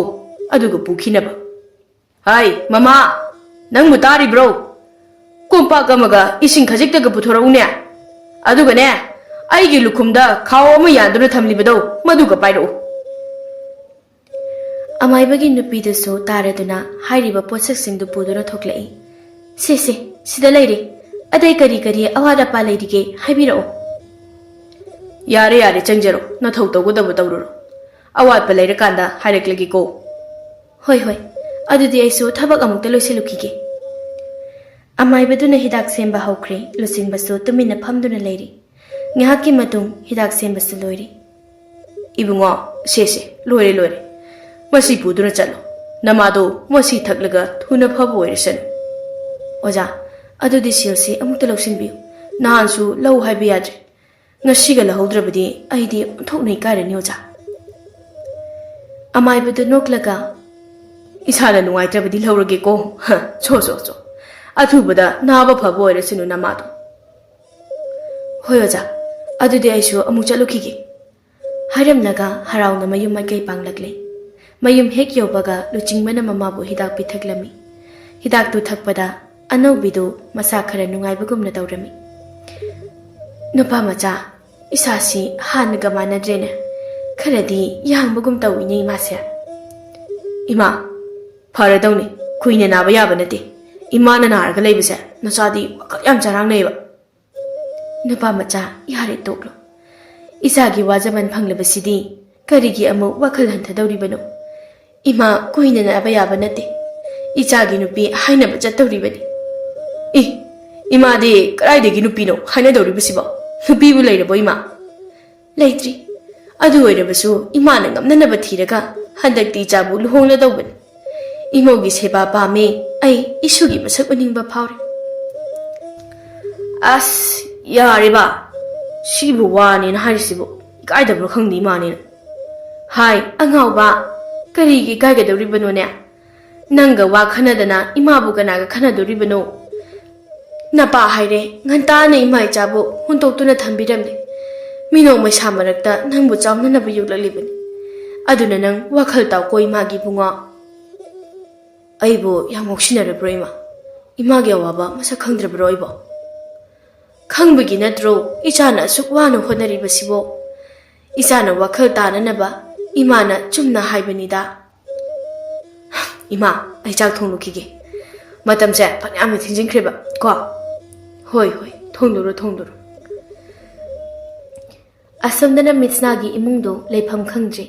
ꯑꯗꯨꯒ ꯄꯨꯈꯤꯅꯕ꯫ ꯍꯥꯏ, ꯃꯃꯥ, ꯅꯪꯕꯨ ꯇꯥꯔꯤꯕ꯭ꯔꯣ? ꯀꯣꯝꯄꯥꯛ ꯑꯃꯒ ꯏꯁꯤꯡ ꯈꯖꯤꯛꯇꯒ ꯄꯨꯊꯣꯔꯛꯎꯅꯦ꯫ ꯑꯗꯨꯒꯅꯦ, ꯑꯩꯒꯤ ꯂꯨꯈꯨꯝꯗ ꯈꯥꯎ ꯑꯃ ꯌꯥꯟꯗꯨꯅ ꯊꯝꯂꯤꯕꯗꯣ, ꯃꯗꯨꯒ ꯄꯥꯏꯔꯛꯎ꯫" ꯑꯃꯥꯏꯕꯒꯤ ꯅꯨꯄꯤꯗꯨꯁꯨ ꯇꯥꯔꯗꯨꯅ ꯍꯥꯏꯔꯤꯕ ꯄꯣꯠꯁꯛꯁꯤꯡꯗꯨ ꯄꯨꯗꯨꯅ ꯊꯣꯛꯂꯛꯏ꯫ "ꯁꯦ, ꯁꯦ, ꯁꯤꯗ ꯂꯩꯔꯦ꯫ ꯑꯇꯩ ꯀꯔꯤ ꯀꯔꯤ ꯑꯋꯥꯠ ꯑꯄꯥ ꯂꯩꯔꯤꯒꯦ ꯍꯥꯏꯕꯤꯔꯛꯑꯣ꯫" "ꯌꯥꯔꯦ, ꯌꯥꯔꯦ, ꯆꯪꯖꯔꯣ꯫ ꯅꯊꯧ ꯇꯧꯒꯗꯕ ꯇꯧꯔꯨꯔꯣ꯫ ꯑꯋꯥꯠꯄ ꯂꯩꯔꯀꯥꯟꯗ ꯍꯥꯏꯔꯛꯂꯒꯦꯀꯣ꯫" "ꯍꯣꯏ, ꯍꯣꯏ꯫ ꯑꯗꯨꯗꯤ ꯑꯩꯁꯨ ꯊꯕꯛ ꯑꯃꯨꯛꯇ ꯂꯣꯏꯁꯤꯜꯂꯨꯈꯤꯒꯦ꯫" ꯑꯃꯥꯏꯕꯗꯨꯅ ꯍꯤꯗꯥꯛ ꯁꯦꯝꯕ ꯍꯧꯈ꯭ꯔꯦ꯫ ꯂꯨꯆꯤꯡꯕꯁꯨ ꯇꯨꯃꯤꯟꯅ ꯐꯝꯗꯨꯅ ꯂꯩꯔꯤ꯫ ꯉꯥꯏꯍꯥꯛꯀꯤ ꯃꯇꯨꯡ ꯍꯤꯗꯥꯛ ꯁꯦꯝꯕꯁꯨ ꯂꯣꯏꯔꯦ꯫ "ꯏꯕꯨꯡꯉꯣ, ꯁꯦ, ꯁꯦ, ꯂꯣꯏꯔꯦ, ꯂꯣꯏꯔꯦ꯫ ꯃꯁꯤ ꯄꯨꯗꯨꯅ ꯆꯠꯂꯣ꯫ ꯅꯃꯥꯗꯣ ꯃꯁꯤ ꯊꯛꯂꯒ ꯊꯨꯅ ꯐꯕ ꯑꯣꯏꯔꯁꯅꯨ꯫" "ꯑꯣꯖꯥ, ꯑꯗꯨꯗꯤ ꯁꯤꯜꯁꯤ ꯑꯃꯨꯛꯇ ꯂꯧꯁꯤꯟꯕꯤꯌꯨ꯫ ꯅꯍꯥꯟꯁꯨ ꯂꯧ ꯍꯥꯏꯕ ꯌꯥꯗ꯭ꯔꯦ꯫ ꯉꯁꯤꯒ ꯂꯧꯍꯧꯗ꯭ꯔꯕꯗꯤ ꯑꯩꯗꯤ ꯑꯣꯟꯊꯣꯛꯅ ꯏꯀꯥꯏꯔꯅꯤ, ꯑꯣꯖꯥ꯫" ꯑꯃꯥꯏꯕꯗꯨ ꯅꯣꯛꯂꯒ, "ꯏꯁꯥꯅ ꯅꯨꯡꯉꯥꯏꯇ꯭ꯔꯕꯗꯤ ꯂꯧꯔꯒꯦꯀꯣ꯫ ꯍ, ꯆꯣ, ꯆꯣ, ꯆꯣ꯫ ꯑꯊꯨꯕꯗ ꯅꯥꯕ ꯐꯕ ꯑꯣꯏꯔꯁꯅꯨ ꯅꯃꯥꯗꯣ꯫" "ꯍꯣꯏ, ꯑꯣꯖꯥ꯫ ꯑꯗꯨꯗꯤ ꯑꯩꯁꯨ ꯑꯃꯨꯛ ꯆꯠꯂꯨꯈꯤꯒꯦ꯫" ꯍꯥꯏꯔꯝꯂꯒ ꯍꯔꯥꯎꯅ ꯃꯌꯨꯝ ꯃꯥꯏꯀꯩ ꯄꯥꯡꯂꯛꯂꯦ꯫ ꯃꯌꯨꯝ ꯍꯦꯛ ꯌꯧꯕꯒ ꯂꯨꯆꯤꯡꯕꯅ ꯃꯃꯥꯕꯨ ꯍꯤꯗꯥꯛ ꯄꯤꯊꯛꯂꯝꯃꯤ꯫ ꯍꯤꯗꯥꯛꯇꯨ ꯊꯛꯄꯗ ꯑꯅꯧꯕꯤꯗꯨ ꯃꯁꯥ ꯈꯔ ꯅꯨꯡꯉꯥꯏꯕꯒꯨꯝꯅ ꯇꯧꯔꯝꯃꯤ꯫ "ꯅꯨꯄꯥ ꯃꯆꯥ, ꯏꯁꯥꯁꯤ ꯍꯥꯟꯅꯒ ꯃꯥꯟꯅꯗ꯭ꯔꯦꯅꯦ꯫ ꯈꯔꯗꯤ ꯌꯥꯡꯕꯒꯨꯝ ꯇꯧꯏꯅꯦ ꯏꯃꯥꯁꯦ꯫" "ꯏꯃꯥ, ꯐꯔꯗꯧꯅꯤ꯫ ꯀꯨꯏꯅ ꯅꯥꯕ ꯌꯥꯕ ꯅꯠꯇꯦ꯫ ꯏꯃꯥꯅ ꯅꯥꯔꯒ ꯂꯩꯕꯁꯦ ꯅꯆꯥꯗꯤ ꯋꯥꯈꯜ ꯌꯥꯝ ꯆꯔꯥꯡꯅꯩꯕ꯫" "ꯅꯨꯄꯥ ꯃꯆꯥ, ꯌꯥꯔꯦ, ꯇꯣꯛꯂꯣ꯫ ꯏꯆꯥꯒꯤ ꯋꯥꯖꯃꯟ ꯐꯪꯂꯕꯁꯤꯗꯤ ꯀꯔꯤꯒꯤ ꯑꯃꯨꯛ ꯋꯥꯈꯜ ꯍꯟꯊꯗꯧꯔꯤꯕꯅꯣ? ꯏꯃꯥ ꯀꯨꯏꯅ ꯅꯥꯕ ꯌꯥꯕ ꯅꯠꯇꯦ꯫ ꯏꯆꯥꯒꯤ ꯅꯨꯄꯤ ꯍꯥꯏꯅꯕ ꯆꯠꯇꯧꯔꯤꯕꯅꯤ꯫" "ꯏ, ꯏꯃꯥꯗꯤ ꯀꯗꯥꯏꯗꯒꯤ ꯅꯨꯄꯤꯅꯣ ꯍꯥꯏꯅꯗꯧꯔꯤꯕꯁꯤꯕꯣ? ꯅꯨꯄꯤꯕꯨ ꯂꯩꯔꯕꯣ ꯏꯃꯥ?" "ꯂꯩꯇ꯭ꯔꯤ꯫ ꯑꯗꯨ ꯑꯣꯏꯔꯕꯁꯨ ꯏꯃꯥꯅ ꯉꯝꯅꯅꯕ ꯊꯤꯔꯒ ꯍꯟꯗꯛꯇꯤ ꯏꯆꯥꯕꯨ ꯂꯨꯍꯣꯡꯂꯗꯧꯕꯅꯤ꯫ ꯏꯃꯧꯒꯤ ꯁꯦꯕꯥ ꯄꯥꯝꯃꯦ꯫ ꯑꯩ ꯏꯁꯨꯒꯤ ꯃꯁꯛ ꯎꯅꯤꯡꯕ ꯐꯥꯎꯔꯦ꯫" "ꯑꯁ, ꯌꯥꯔꯦꯕ꯫ ꯁꯤꯕꯨ ꯋꯥꯅꯦꯅ ꯍꯥꯏꯔꯤꯁꯤꯕꯨ? ꯏꯀꯥꯏꯗꯕ꯭ꯔꯣ ꯈꯪꯗꯦ ꯏꯃꯥꯅꯦꯅ꯫" "ꯍꯥꯏ, ꯑꯉꯥꯎꯕ, ꯀꯔꯤꯒꯤ ꯏꯀꯥꯏꯒꯗꯧꯔꯤꯕꯅꯣꯅꯦ? ꯅꯪꯒ ꯋꯥ ꯈꯟꯅꯗꯅ ꯏꯃꯥꯕꯨ ꯀꯅꯥꯒ ꯈꯟꯅꯗꯣꯔꯤꯕꯅꯣ? ꯅꯄꯥ ꯍꯥꯏꯔꯦ, ꯉꯟꯇꯥꯅ ꯏꯃꯥ ꯏꯆꯥꯕꯨ ꯍꯨꯟꯗꯣꯛꯇꯨꯅ ꯊꯝꯕꯤꯔꯝꯂꯦ꯫ ꯃꯤꯅꯣꯛ ꯃꯩꯁꯥ ꯃꯔꯛꯇ ꯅꯪꯕꯨ ꯆꯥꯎꯅꯅꯕ ꯌꯣꯛꯂꯛꯂꯤꯕꯅꯤ꯫ ꯑꯗꯨꯅ ꯅꯪ ꯋꯥꯈꯜ ꯇꯥꯎꯀꯣ ꯏꯃꯥꯒꯤ ꯏꯕꯨꯡꯉꯣ꯫" "ꯑꯩꯕꯨ ꯌꯥꯝ ꯉꯥꯎꯁꯤꯟꯅꯔꯕ꯭ꯔꯣ ꯏꯃꯥ? ꯏꯃꯥꯒꯤ ꯑꯋꯥꯕ ꯃꯁꯛ ꯈꯪꯗ꯭ꯔꯕ꯭ꯔꯣ ꯑꯩꯕꯣ?" "ꯈꯪꯕꯒꯤ ꯅꯠꯇ꯭ꯔꯣ ꯏꯆꯥꯅ ꯑꯁꯨꯛ ꯋꯥꯅ ꯍꯣꯠꯅꯔꯤꯕꯁꯤꯕꯣ? ꯏꯆꯥꯅ ꯋꯥꯈꯜ ꯇꯥꯅꯅꯕ ꯏꯃꯥꯅ ꯆꯨꯝꯅ ꯍꯥꯏꯕꯅꯤꯗ꯫" ꯏꯃꯥ, ꯑꯩ ꯆꯥꯛ ꯊꯣꯡꯂꯨꯈꯤꯒꯦ꯫ ꯃꯇꯝꯁꯦ ꯐꯅꯌꯥꯝꯅ ꯊꯦꯡꯖꯤꯟꯈ꯭ꯔꯦꯕ ꯀꯣ꯫ ꯍꯣꯏ, ꯍꯣꯏ, ꯊꯣꯡꯂꯨꯔꯣ, ꯊꯣꯡꯂꯨꯔꯣ꯫ ꯑꯁꯣꯝꯗꯅ ꯃꯤꯠꯁꯅꯥꯒꯤ ꯏꯃꯨꯡꯗꯣ ꯂꯩꯐꯝ ꯈꯪꯗ꯭ꯔꯦ꯫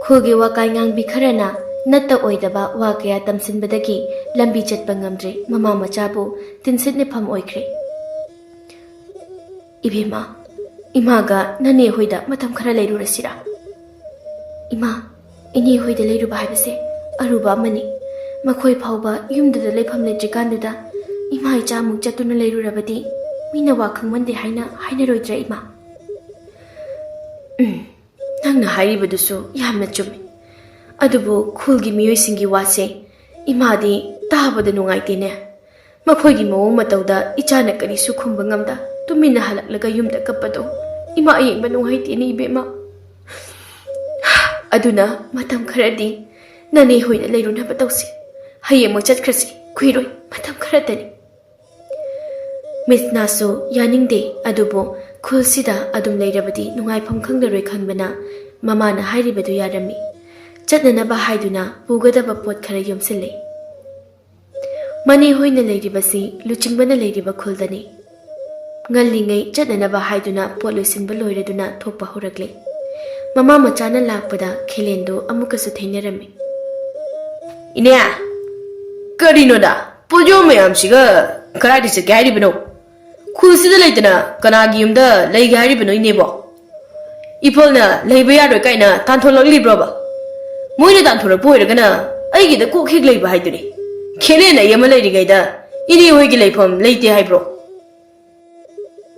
ꯈꯨꯜꯒꯤ ꯋꯥꯀꯥꯏ ꯉꯥꯡꯕꯤ ꯈꯔꯅ ꯅꯠꯇ ꯑꯣꯏꯗꯕ ꯋꯥ ꯀꯌꯥ ꯇꯝꯁꯤꯟꯕꯗꯒꯤ ꯂꯝꯕꯤ ꯆꯠꯄ ꯉꯝꯗ꯭ꯔꯦ꯫ ꯃꯃꯥ ꯃꯆꯥꯕꯨ ꯇꯤꯟꯁꯤꯠ ꯅꯤꯐꯝ ꯑꯣꯏꯈ꯭ꯔꯦ꯫ "ꯏꯕꯦꯝꯃ, ꯏꯃꯥꯒ ꯅꯅꯦ ꯍꯣꯏꯗ ꯃꯇꯝ ꯈꯔ ꯂꯩꯔꯨꯔꯁꯤꯔꯥ?" "ꯏꯃꯥ, ꯏꯅꯦ ꯍꯣꯏꯗ ꯂꯩꯔꯨꯕ ꯍꯥꯏꯕꯁꯦ ꯑꯔꯨꯕ ꯑꯃꯅꯤ꯫ ꯃꯈꯣꯏ ꯐꯥꯎꯕ ꯌꯨꯝꯗꯨꯗ ꯂꯩꯐꯝ ꯂꯩꯇ꯭ꯔꯤꯀꯥꯟꯗꯨꯗ ꯏꯃꯥ ꯏꯆꯥꯃꯨꯛ ꯆꯠꯇꯨꯅ ꯂꯩꯔꯨꯔꯕꯗꯤ ꯃꯤꯅ ꯋꯥ ꯈꯪꯃꯟꯗꯦ ꯍꯥꯏꯅ ꯍꯥꯏꯅꯔꯣꯏꯗ꯭ꯔꯥ, ꯏꯃꯥ?" "ꯎꯝ, ꯅꯪꯅ ꯍꯥꯏꯔꯤꯕꯗꯨꯁꯨ ꯌꯥꯝꯅ ꯆꯨꯝꯃꯤ꯫ ꯑꯗꯨꯕꯨ ꯈꯨꯜꯒꯤ ꯃꯤꯑꯣꯏꯁꯤꯡꯒꯤ ꯋꯥꯁꯦ ꯏꯃꯥꯗꯤ ꯇꯥꯕꯗ ꯅꯨꯡꯉꯥꯏꯇꯦꯅꯦ꯫ ꯃꯈꯣꯏꯒꯤ ꯃꯑꯣꯡ ꯃꯇꯧꯗ ꯏꯆꯥꯅ ꯀꯔꯤꯁꯨ ꯈꯨꯝꯕ ꯉꯝꯗ ꯇꯨꯃꯤꯟꯅ ꯍꯜꯂꯛꯂꯒ ꯌꯨꯝꯗ ꯀꯞꯄꯗꯣ ꯏꯃꯥ ꯌꯦꯡꯕ ꯅꯨꯡꯉꯥꯏꯇꯦꯅꯦ, ꯏꯕꯦꯝꯃ꯫ ꯑꯗꯨꯅ ꯃꯇꯝ ꯈꯔꯗꯤ ꯅꯅꯦ ꯍꯣꯏꯗ ꯂꯩꯔꯨꯅꯕ ꯇꯧꯁꯤ꯫ ꯍꯌꯦꯡꯃꯛ ꯆꯠꯈ꯭ꯔꯁꯤ, ꯀꯨꯏꯔꯣꯏ, ꯃꯇꯝ ꯈꯔꯇꯅꯤ꯫" ꯃꯤꯠꯁꯅꯥꯁꯨ ꯌꯥꯅꯤꯡꯗꯦ, ꯑꯗꯨꯕꯨ ꯈꯨꯜꯁꯤꯗ ꯑꯗꯨꯝ ꯂꯩꯔꯕꯗꯤ ꯅꯨꯡꯉꯥꯏꯐꯝ ꯈꯪꯂꯔꯣꯏ ꯈꯟꯕꯅ ꯃꯃꯥꯅ ꯍꯥꯏꯔꯤꯕꯗꯨ ꯌꯥꯔꯝꯃꯤ꯫ ꯆꯠꯅꯅꯕ ꯍꯥꯏꯗꯨꯅ ꯄꯨꯒꯗꯕ ꯄꯣꯠ ꯈꯔ ꯌꯣꯝꯁꯤꯜꯂꯦ꯫ ꯃꯅꯦ ꯍꯣꯏꯅ ꯂꯩꯔꯤꯕꯁꯤ ꯂꯨꯆꯤꯡꯕꯅ ꯂꯩꯔꯤꯕ ꯈꯨꯜꯗꯅꯤ꯫ ꯉꯜꯂꯤꯉꯩ ꯆꯠꯅꯅꯕ ꯍꯥꯏꯗꯨꯅ ꯄꯣꯠ ꯂꯣꯏꯁꯤꯟꯕ ꯂꯣꯏꯔꯗꯨꯅ ꯊꯣꯛꯄ ꯍꯧꯔꯛꯂꯦ꯫ ꯃꯃꯥ ꯃꯆꯥꯅ ꯂꯥꯛꯄꯗ ꯈꯦꯂꯦꯟꯗꯨ ꯑꯃꯨꯛꯀꯁꯨ ꯊꯦꯡꯅꯔꯝꯃꯤ꯫ "ꯏꯅꯦ, ꯀꯔꯤꯅꯣꯗ? ꯄꯣꯠꯌꯣꯝ ꯃꯌꯥꯝꯁꯤꯒ ꯀꯗꯥꯏꯗ ꯆꯠꯀꯦ ꯍꯥꯏꯔꯤꯕꯅꯣ? ꯈꯨꯜꯁꯤꯗ ꯂꯩꯇꯅ ꯀꯅꯥꯒꯤ ꯌꯨꯝꯗ ꯂꯩꯒꯦ ꯍꯥꯏꯔꯤꯕꯅꯣ, ꯏꯅꯦꯕꯣ? ꯏꯐꯜꯅ ꯂꯩꯕ ꯌꯥꯔꯣꯏ ꯀꯥꯏꯅ ꯇꯥꯟꯊꯣꯛꯂꯛꯂꯤꯕ꯭ꯔꯣꯕ? ꯃꯣꯏꯅ ꯇꯥꯟꯊꯣꯔꯛꯄ ꯑꯣꯏꯔꯒꯅ ꯑꯩꯒꯤꯗ ꯀꯣꯛ ꯍꯦꯛ ꯂꯩꯕ ꯍꯥꯏꯗꯨꯅꯤ꯫ ꯈꯦꯂꯦꯟ ꯑꯩ ꯑꯃ ꯂꯩꯔꯤꯉꯩꯗ ꯏꯅꯦ ꯍꯣꯏꯒꯤ ꯂꯩꯐꯝ ꯂꯩꯇꯦ ꯍꯥꯏꯕ꯭ꯔꯣ?"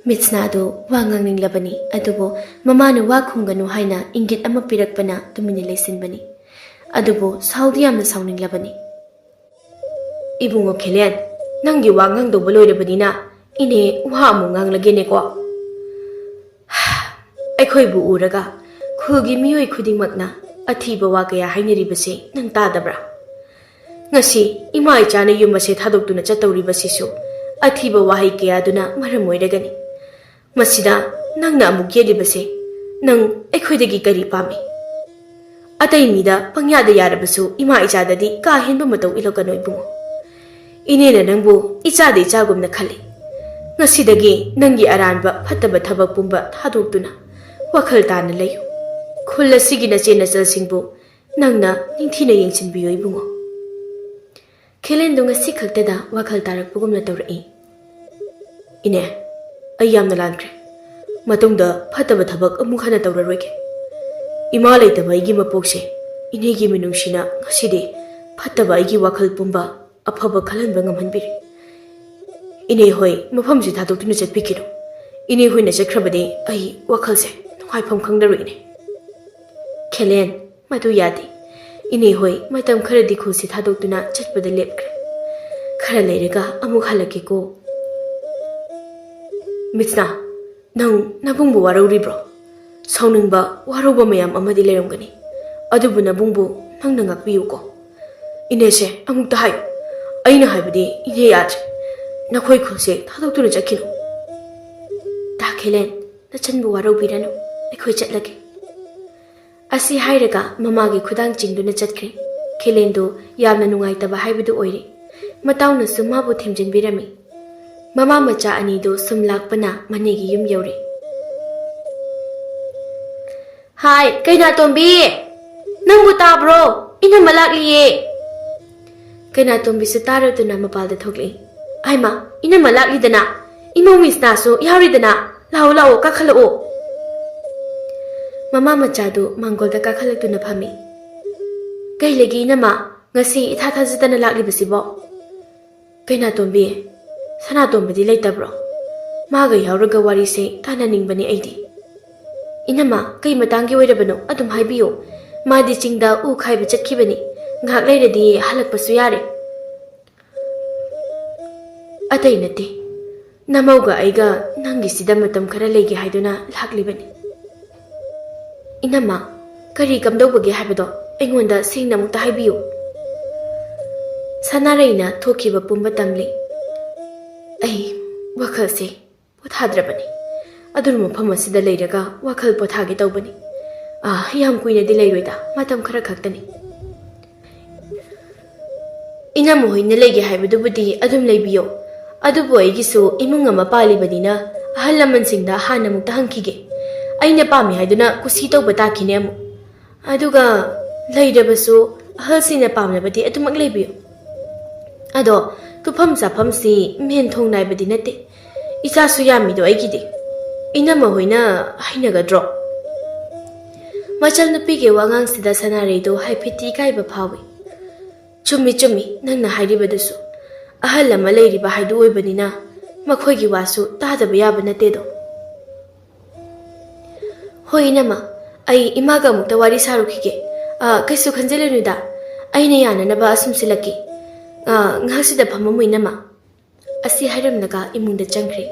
ꯃꯤꯠꯁꯅꯥꯗꯨ ꯋꯥ ꯉꯥꯡꯅꯤꯡꯂꯕꯅꯤ, ꯑꯗꯨꯕꯨ ꯃꯃꯥꯅ ꯋꯥ ꯈꯨꯝꯒꯅꯨ ꯍꯥꯏꯅ ꯏꯪꯒꯤꯠ ꯑꯃ ꯄꯤꯔꯛꯄꯅ ꯇꯨꯃꯤꯟꯅ ꯂꯩꯁꯤꯟꯕꯅꯤ꯫ ꯑꯗꯨꯕꯨ ꯁꯥꯎꯗꯤ ꯌꯥꯝꯅ ꯁꯥꯎꯅꯤꯡꯂꯕꯅꯤ꯫ "ꯏꯕꯨꯡꯉꯣ ꯈꯦꯂꯦꯟ, ꯅꯪꯒꯤ ꯋꯥ ꯉꯥꯡꯗꯧꯕ ꯂꯣꯏꯔꯕꯅꯤꯅ ꯏꯅꯦ ꯋꯥ ꯑꯃꯨꯛ ꯉꯥꯡꯂꯒꯦꯅꯦꯀꯣ꯫ ꯑꯩꯈꯣꯏꯕꯨ ꯎꯔꯒ ꯈꯨꯜꯒꯤ ꯃꯤꯑꯣꯏ ꯈꯨꯗꯤꯡꯃꯛꯅ ꯑꯊꯤꯕ ꯋꯥ ꯀꯌꯥ ꯍꯥꯏꯅꯔꯤꯕꯁꯦ ꯅꯪ ꯇꯥꯗꯕ꯭ꯔꯥ? ꯉꯁꯤ ꯏꯃꯥ ꯏꯆꯥꯅ ꯌꯨꯝ ꯑꯁꯦ ꯊꯥꯗꯣꯛꯇꯨꯅ ꯆꯠꯇꯧꯔꯤꯕꯁꯤꯁꯨ ꯑꯊꯤꯕ ꯋꯥꯍꯩ ꯀꯌꯥꯗꯨꯅ ꯃꯔꯝ ꯑꯣꯏꯔꯒꯅꯤ꯫ ꯃꯁꯤꯗ ꯅꯪꯅ ꯑꯃꯨꯛ ꯌꯦꯠꯂꯤꯕꯁꯦ, ꯅꯪ ꯑꯩꯈꯣꯏꯗꯒꯤ ꯀꯔꯤ ꯄꯥꯝꯃꯤ?" ꯑꯇꯩ ꯃꯤꯗ ꯄꯪꯌꯥꯗ ꯌꯥꯔꯕꯁꯨ ꯏꯃꯥ ꯏꯆꯥꯗꯗꯤ ꯀꯥ ꯍꯦꯟꯕ ꯃꯇꯧ ꯏꯜꯂꯛꯀꯅꯨ ꯏꯕꯨꯡꯉꯣ꯫ ꯏꯅꯦꯅ ꯅꯪꯕꯨ ꯏꯆꯥꯗ ꯏꯆꯥꯒꯨꯝꯅ ꯈꯜꯂꯤ꯫ ꯉꯁꯤꯗꯒꯤ ꯅꯪꯒꯤ ꯑꯔꯥꯟꯕ ꯐꯠꯇꯕ ꯊꯕꯛ ꯄꯨꯝꯕ ꯊꯥꯗꯣꯛꯇꯨꯅ ꯋꯥꯈꯜ ꯇꯥꯅ ꯂꯩꯌꯨ꯫ ꯈꯨꯜ ꯑꯁꯤꯒꯤ ꯅꯆꯦ ꯅꯆꯜꯁꯤꯡꯕꯨ ꯅꯪꯅ ꯅꯤꯡꯊꯤꯅ ꯌꯦꯡꯁꯤꯟꯕꯤꯌꯨ ꯏꯕꯨꯡꯉꯣ꯫ ꯈꯦꯂꯦꯟꯗꯨ ꯉꯁꯤ ꯈꯛꯇꯗ ꯋꯥꯈꯜ ꯇꯥꯔꯛꯄꯒꯨꯝꯅ ꯇꯧꯔꯛꯏ꯫ ꯏꯅꯦ, ꯑꯩ ꯌꯥꯝꯅ ꯂꯥꯟꯈ꯭ꯔꯦ꯫ ꯃꯇꯨꯡꯗ ꯐꯠꯇꯕ ꯊꯕꯛ ꯑꯃꯨꯛ ꯍꯟꯅ ꯇꯧꯔꯔꯣꯏꯒꯦ꯫ ꯏꯃꯥ ꯂꯩꯇꯕ ꯑꯩꯒꯤ ꯃꯄꯣꯛꯁꯦ ꯏꯅꯦꯒꯤ ꯃꯤꯅꯨꯡꯁꯤꯅ ꯉꯁꯤꯗꯤ ꯐꯠꯇꯕ ꯑꯩꯒꯤ ꯋꯥꯈꯜ ꯄꯨꯝꯕ ꯑꯐꯕ ꯈꯜꯍꯟꯕ ꯉꯝꯍꯟꯕꯤꯔꯦ꯫ ꯏꯅꯦ ꯍꯣꯏ ꯃꯐꯝꯁꯤ ꯊꯥꯗꯣꯛꯇꯨꯅ ꯆꯠꯄꯤꯈꯤꯅꯨ꯫ ꯏꯅꯦ ꯍꯣꯏꯅ ꯆꯠꯈ꯭ꯔꯕꯗꯤ ꯑꯩ ꯋꯥꯈꯜꯁꯦ ꯅꯨꯡꯉꯥꯏꯐꯝ ꯈꯪꯗꯔꯣꯏ ꯏꯅꯦ꯫ ꯈꯦꯂꯦꯟ, ꯃꯗꯨ ꯌꯥꯗꯦ꯫ ꯏꯅꯦ ꯍꯣꯏ ꯃꯇꯝ ꯈꯔꯗꯤ ꯈꯨꯜꯁꯤ ꯊꯥꯗꯣꯛꯇꯨꯅ ꯆꯠꯄꯗ ꯂꯦꯞꯈ꯭ꯔꯦ꯫ ꯈꯔ ꯂꯩꯔꯒ ꯑꯃꯨꯛ ꯍꯜꯂꯛꯀꯦꯀꯣ꯫ ꯃꯤꯠꯁꯅꯥ, ꯅꯪ ꯅꯕꯨꯡꯕꯨ ꯋꯥꯔꯧꯔꯤꯕ꯭ꯔꯣ? ꯁꯥꯎꯅꯤꯡꯕ, ꯋꯥꯔꯧꯕ ꯃꯌꯥꯝ ꯑꯃꯗꯤ ꯂꯩꯔꯝꯒꯅꯤ꯫ ꯑꯗꯨꯕꯨ ꯅꯕꯨꯡꯕꯨ ꯅꯪꯅ ꯉꯥꯛꯄꯤꯌꯨꯀꯣ꯫ ꯏꯅꯦꯁꯦ ꯑꯃꯨꯛꯇ ꯍꯥꯏꯌꯨ꯫ ꯑꯩꯅ ꯍꯥꯏꯕꯗꯤ ꯏꯅꯦ ꯌꯥꯗ꯭ꯔꯦ꯫ ꯅꯈꯣꯏ ꯈꯨꯜꯁꯦ ꯊꯥꯗꯣꯛꯇꯨꯅ ꯆꯠꯈꯤꯅꯨ꯫ ꯇꯥ ꯈꯦꯂꯦꯟ, ꯅꯆꯟꯕꯨ ꯋꯥꯔꯧꯕꯤꯔꯅꯨ꯫ ꯑꯩꯈꯣꯏ ꯆꯠꯂꯒꯦ꯫ ꯑꯁꯤ ꯍꯥꯏꯔꯒ ꯃꯃꯥꯒꯤ ꯈꯨꯗꯥꯡ ꯆꯤꯡꯗꯨꯅ ꯆꯠꯈ꯭ꯔꯦ꯫ ꯈꯦꯂꯦꯟꯗꯨ ꯌꯥꯝꯅ ꯅꯨꯡꯉꯥꯏꯇꯕ ꯍꯥꯏꯕꯗꯨ ꯑꯣꯏꯔꯦ꯫ ꯃꯇꯥꯎꯅꯁꯨ ꯃꯥꯕꯨ ꯊꯦꯝꯖꯤꯟꯕꯤꯔꯝꯃꯤ꯫ ꯃꯃꯥ ꯃꯆꯥ ꯑꯅꯤꯗꯨ ꯁꯨꯝ ꯂꯥꯛꯄꯅ ꯃꯅꯦꯒꯤ ꯌꯨꯝ ꯌꯧꯔꯦ꯫ ꯍꯥꯏ, ꯀꯩꯅꯥꯇꯣꯝꯕꯤ! ꯅꯪꯕꯨ ꯇꯥꯕ꯭ꯔꯣ? ꯏꯅꯝꯃ ꯂꯥꯛꯂꯤꯌꯦ꯫ ꯀꯩꯅꯥꯇꯣꯝꯕꯤꯁꯨ ꯇꯥꯔꯗꯨꯅ ꯃꯄꯥꯜꯗ ꯊꯣꯛꯂꯛꯏ꯫ ꯍꯥꯏꯃ, ꯏꯅꯝꯃ ꯂꯥꯛꯂꯤꯗꯅ! ꯏꯃꯧ ꯃꯤꯁꯅꯥꯁꯨ ꯌꯥꯎꯔꯤꯗꯅ! ꯂꯥꯛꯑꯣ, ꯂꯥꯛꯑꯣ, ꯀꯥꯈꯠꯂꯛꯑꯣ꯫ ꯃꯃꯥ ꯃꯆꯥꯗꯨ ꯃꯥꯡꯒꯣꯜꯗ ꯀꯥꯈꯠꯂꯛꯇꯨꯅ ꯐꯝꯃꯤ꯫ ꯀꯩ ꯂꯩꯒꯦ ꯏꯅꯝꯃ? ꯉꯁꯤ ꯏꯊꯥ ꯊꯥꯖꯗꯅ ꯂꯥꯛꯂꯤꯕꯁꯤꯕꯣ? ꯀꯩꯅꯥꯇꯣꯝꯕꯤ, ꯁꯅꯥꯇꯣꯝꯕꯗꯤ ꯂꯩꯇꯕ꯭ꯔꯣ? ꯃꯥꯒ ꯌꯥꯎꯔꯒ ꯋꯥꯔꯤꯁꯦ ꯇꯥꯟꯅꯅꯤꯡꯕꯅꯤ ꯑꯩꯗꯤ꯫ ꯏꯅꯝꯃ, ꯀꯩ ꯃꯇꯥꯡꯒꯤ ꯑꯣꯏꯔꯕꯅꯣ? ꯑꯗꯨꯝ ꯍꯥꯏꯕꯤꯌꯨ꯫ ꯃꯥꯗꯤ ꯆꯤꯡꯗ ꯎ ꯈꯥꯏꯕ ꯆꯠꯈꯤꯕꯅꯤ꯫ ꯉꯥꯏꯍꯥꯛ ꯂꯩꯔꯗꯤ ꯍꯜꯂꯛꯄꯁꯨ ꯌꯥꯔꯦ꯫ ꯑꯇꯩ ꯅꯠꯇꯦ, ꯅꯃꯧꯒ ꯑꯩꯒ ꯅꯪꯒꯤꯁꯤꯗ ꯃꯇꯝ ꯈꯔ ꯂꯩꯒꯦ ꯍꯥꯏꯗꯨꯅ ꯂꯥꯛꯂꯤꯕꯅꯤ꯫ ꯏꯅꯝꯃ, ꯀꯔꯤ ꯀꯝꯗꯧꯕꯒꯦ ꯍꯥꯏꯕꯗꯣ ꯑꯩꯉꯣꯟꯗ ꯁꯦꯡꯅ ꯑꯃꯨꯛꯇ ꯍꯥꯏꯕꯤꯌꯨ꯫ ꯁꯅꯥꯔꯩꯅ ꯊꯣꯛꯈꯤꯕ ꯄꯨꯝꯕ ꯇꯝꯂꯤ꯫ ꯑꯩ ꯋꯥꯈꯜꯁꯦ ꯄꯣꯊꯥꯗ꯭ꯔꯕꯅꯤ꯫ ꯑꯗꯨꯅ ꯃꯐꯝ ꯑꯁꯤꯗ ꯂꯩꯔꯒ ꯋꯥꯈꯜ ꯄꯣꯊꯥꯒꯦ ꯇꯧꯕꯅꯤ꯫ ꯑꯥ, ꯌꯥꯝ ꯀꯨꯏꯅꯗꯤ ꯂꯩꯔꯣꯏꯗ, ꯃꯇꯝ ꯈꯔ ꯈꯛꯇꯅꯤ꯫ ꯏꯅꯝꯃ ꯍꯣꯏꯅ ꯂꯩꯒꯦ ꯍꯥꯏꯕꯗꯨꯕꯨꯗꯤ ꯑꯗꯨꯝ ꯂꯩꯕꯤꯌꯣ, ꯑꯗꯨꯕꯨ ꯑꯩꯒꯤꯁꯨ ꯏꯃꯨꯡ ꯑꯃ ꯄꯥꯜꯂꯤꯕꯅꯤꯅ ꯑꯍꯜ ꯂꯃꯟꯁꯤꯡꯗ ꯍꯥꯟꯅ ꯑꯃꯨꯛꯇ ꯍꯪꯈꯤꯒꯦ꯫ ꯑꯩꯅ ꯄꯥꯝꯃꯤ ꯍꯥꯏꯗꯨꯅ ꯀꯨꯁꯤ ꯇꯧꯕ ꯇꯥꯈꯤꯅꯦ ꯑꯃꯨꯛ꯫ ꯑꯗꯨꯒ ꯂꯩꯔꯕꯁꯨ ꯑꯍꯜꯁꯤꯡꯅ ꯄꯥꯝꯅꯕꯗꯤ ꯑꯗꯨꯃꯛ ꯂꯩꯕꯤꯌꯨ꯫ ꯑꯗꯣ ꯇꯨꯐꯝ ꯆꯥꯐꯝꯁꯤ ꯃꯦꯟ ꯊꯣꯡ ꯅꯥꯏꯕꯗꯤ ꯅꯠꯇꯦ꯫ ꯏꯆꯥꯁꯨ ꯌꯥꯝꯃꯤꯗꯣ ꯑꯩꯒꯤꯗꯤ꯫ ꯏꯅꯝꯃ ꯍꯣꯏꯅ ꯍꯩꯅꯒꯗ꯭ꯔꯣ? ꯃꯆꯜꯅꯨꯄꯤꯒꯤ ꯋꯥꯉꯥꯡꯁꯤꯗ ꯁꯅꯥꯔꯩꯗꯣ ꯍꯥꯏꯐꯦꯠꯇꯤ ꯏꯀꯥꯏꯕ ꯐꯥꯎꯏ꯫ ꯆꯨꯝꯃꯤ, ꯆꯨꯝꯃꯤ, ꯅꯪꯅ ꯍꯥꯏꯔꯤꯕꯗꯨꯁꯨ꯫ ꯑꯍꯜ ꯑꯃ ꯂꯩꯔꯤꯕ ꯍꯥꯏꯗꯨ ꯑꯣꯏꯕꯅꯤꯅ ꯃꯈꯣꯏꯒꯤ ꯋꯥꯁꯨ ꯇꯥꯗꯕ ꯌꯥꯕ ꯅꯠꯇꯦꯗꯣ꯫ ꯍꯣꯏ ꯏꯅꯝꯃ, ꯑꯩ ꯏꯃꯥꯒ ꯑꯃꯨꯛꯇ ꯋꯥꯔꯤ ꯁꯥꯔꯨꯈꯤꯒꯦ꯫ ꯑ, ꯀꯩꯁꯨ ꯈꯟꯖꯤꯜꯂꯨꯅꯨꯗ, ꯑꯩꯅ ꯌꯥꯅꯅꯕ ꯑꯁꯨꯝ ꯁꯤꯜꯂꯛꯀꯦ꯫ ꯑ, ꯉꯥꯏꯍꯥꯛꯁꯤꯗ ꯐꯝꯃꯝꯃꯨ ꯏꯅꯝꯃ꯫ ꯑꯁꯤ ꯍꯥꯏꯔꯝꯂꯒ ꯏꯃꯨꯡꯗ ꯆꯪꯈ꯭ꯔꯦ꯫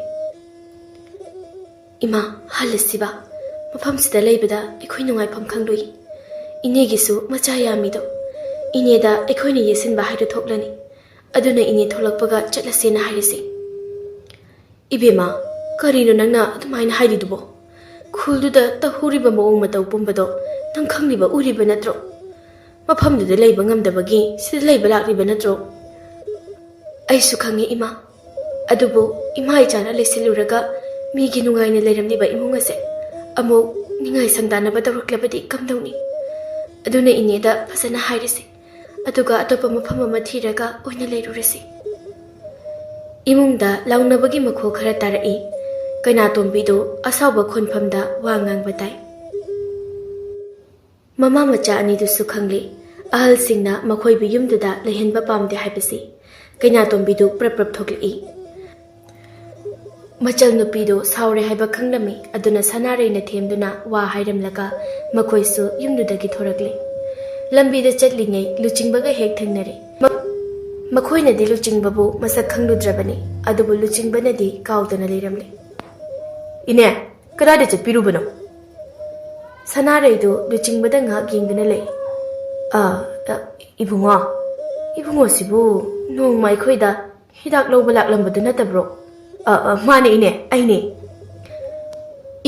ꯏꯃꯥ, ꯍꯜꯂꯁꯤꯕ꯫ ꯃꯐꯝꯁꯤꯗ ꯂꯩꯕꯗ ꯑꯩꯈꯣꯏ ꯅꯨꯡꯉꯥꯏꯐꯝ ꯈꯪꯂꯣꯏ꯫ ꯏꯅꯦꯒꯤꯁꯨ ꯃꯆꯥ ꯌꯥꯝꯃꯤꯗꯣ꯫ ꯏꯅꯦꯗ ꯑꯩꯈꯣꯏꯅ ꯌꯦꯠꯁꯤꯟꯕ ꯍꯥꯏꯗꯨ ꯊꯣꯛꯂꯅꯤ꯫ ꯑꯗꯨꯅ ꯏꯅꯦ ꯊꯣꯛꯂꯛꯄꯒ ꯆꯠꯂꯁꯦꯅ ꯍꯥꯏꯔꯁꯤ꯫ ꯏꯕꯦꯝꯃ, ꯀꯔꯤꯅꯣ ꯅꯪꯅ ꯑꯗꯨꯃꯥꯏꯅ ꯍꯥꯏꯔꯤꯗꯨꯕꯣ? ꯈꯨꯜꯗꯨꯗ ꯇꯧꯍꯧꯔꯤꯕ ꯃꯑꯣꯡ ꯃꯇꯧ ꯄꯨꯝꯕꯗꯣ ꯅꯪ ꯈꯪꯂꯤꯕ ꯎꯔꯤꯕ ꯅꯠꯇ꯭ꯔꯣ? ꯃꯐꯝꯗꯨꯗ ꯂꯩꯕ ꯉꯝꯗꯕꯒꯤ ꯁꯤꯗ ꯂꯩꯕ ꯂꯥꯛꯂꯤꯕ ꯅꯠꯇ꯭ꯔꯣ? ꯑꯩꯁꯨ ꯈꯪꯉꯤ ꯏꯃꯥ꯫ ꯑꯗꯨꯕꯨ ꯏꯃꯥ ꯏꯆꯥꯅ ꯂꯩꯁꯤꯜꯂꯨꯔꯒ ꯃꯤꯒꯤ ꯅꯨꯡꯉꯥꯏꯅ ꯂꯩꯔꯝꯂꯤꯕ ꯏꯃꯨꯡ ꯑꯁꯦ ꯑꯃꯨꯛ ꯅꯤꯡꯉꯥꯏ ꯁꯪꯗꯥꯅꯕ ꯇꯧꯔꯛꯂꯕꯗꯤ ꯀꯝꯗꯧꯅꯤ? ꯑꯗꯨꯅ ꯏꯅꯦꯗ ꯐꯖꯅ ꯍꯥꯏꯔꯁꯤ꯫ ꯑꯗꯨꯒ ꯑꯇꯣꯞꯄ ꯃꯐꯝ ꯑꯃ ꯊꯤꯔꯒ ꯑꯣꯏꯅ ꯂꯩꯔꯨꯔꯁꯤ꯫ ꯏꯃꯨꯡꯗ ꯂꯥꯎꯅꯕꯒꯤ ꯃꯈꯣꯜ ꯈꯔ ꯇꯥꯔꯛꯏ꯫ ꯀꯩꯅꯥꯇꯣꯝꯕꯤꯗꯨ ꯑꯁꯥꯎꯕ ꯈꯣꯟꯐꯝꯗ ꯋꯥ ꯉꯥꯡꯕ ꯇꯥꯏ꯫ ꯃꯃꯥ ꯃꯆꯥ ꯑꯅꯤꯗꯨꯁꯨ ꯈꯪꯂꯦ꯫ ꯑꯍꯜꯁꯤꯡꯅ ꯃꯈꯣꯏꯕꯨ ꯌꯨꯝꯗꯨꯗ ꯂꯩꯍꯟꯕ ꯄꯥꯝꯗꯦ ꯍꯥꯏꯕꯁꯤ꯫ ꯀꯩꯅꯥꯇꯣꯝꯕꯤꯗꯨ ꯄ꯭ꯔꯞ ꯄ꯭ꯔꯞ ꯊꯣꯛꯂꯛꯏ꯫ ꯃꯆꯜ ꯅꯨꯄꯤꯗꯨ ꯁꯥꯎꯔꯦ ꯍꯥꯏꯕ ꯈꯪꯂꯝꯃꯤ, ꯑꯗꯨꯅ ꯁꯅꯥꯔꯩꯅ ꯊꯦꯝꯗꯨꯅ ꯋꯥ ꯍꯥꯏꯔꯝꯂꯒ ꯃꯈꯣꯏꯁꯨ ꯌꯨꯝꯗꯨꯗꯒꯤ ꯊꯣꯔꯛꯂꯦ꯫ ꯂꯝꯕꯤꯗ ꯆꯠꯂꯤꯉꯩ ꯂꯨꯆꯤꯡꯕꯒ ꯍꯦꯛ ꯊꯦꯡꯅꯔꯦ꯫ ꯃ-, ꯃꯈꯣꯏꯅꯗꯤ ꯂꯨꯆꯤꯡꯕꯕꯨ ꯃꯁꯛ ꯈꯪꯂꯨꯗ꯭ꯔꯕꯅꯤ, ꯑꯗꯨꯕꯨ ꯂꯨꯆꯤꯡꯕꯅꯗꯤ ꯀꯥꯎꯗꯅ ꯂꯩꯔꯝꯂꯦ꯫ "ꯏꯅꯦ, ꯀꯗꯥꯏꯗ ꯆꯠꯄꯤꯔꯨꯕꯅꯣ?" ꯁꯅꯥꯔꯩꯗꯨ ꯂꯨꯆꯤꯡꯕꯗ ꯉꯥꯏꯍꯥꯛ ꯌꯦꯡꯗꯨꯅ ꯂꯩ꯫ "ꯑ, ꯑ, ꯏꯕꯨꯡꯉꯣ, ꯏꯕꯨꯡꯉꯣꯁꯤꯕꯨ ꯅꯣꯡꯃ ꯑꯩꯈꯣꯏꯗ ꯍꯤꯗꯥꯛ ꯂꯧꯕ ꯂꯥꯛꯂꯝꯕꯗꯨ ꯅꯠꯇꯕ꯭ꯔꯣ?" "ꯑ, ꯑ, ꯃꯥꯅꯦ ꯏꯅꯦ, ꯑꯩꯅꯦ꯫"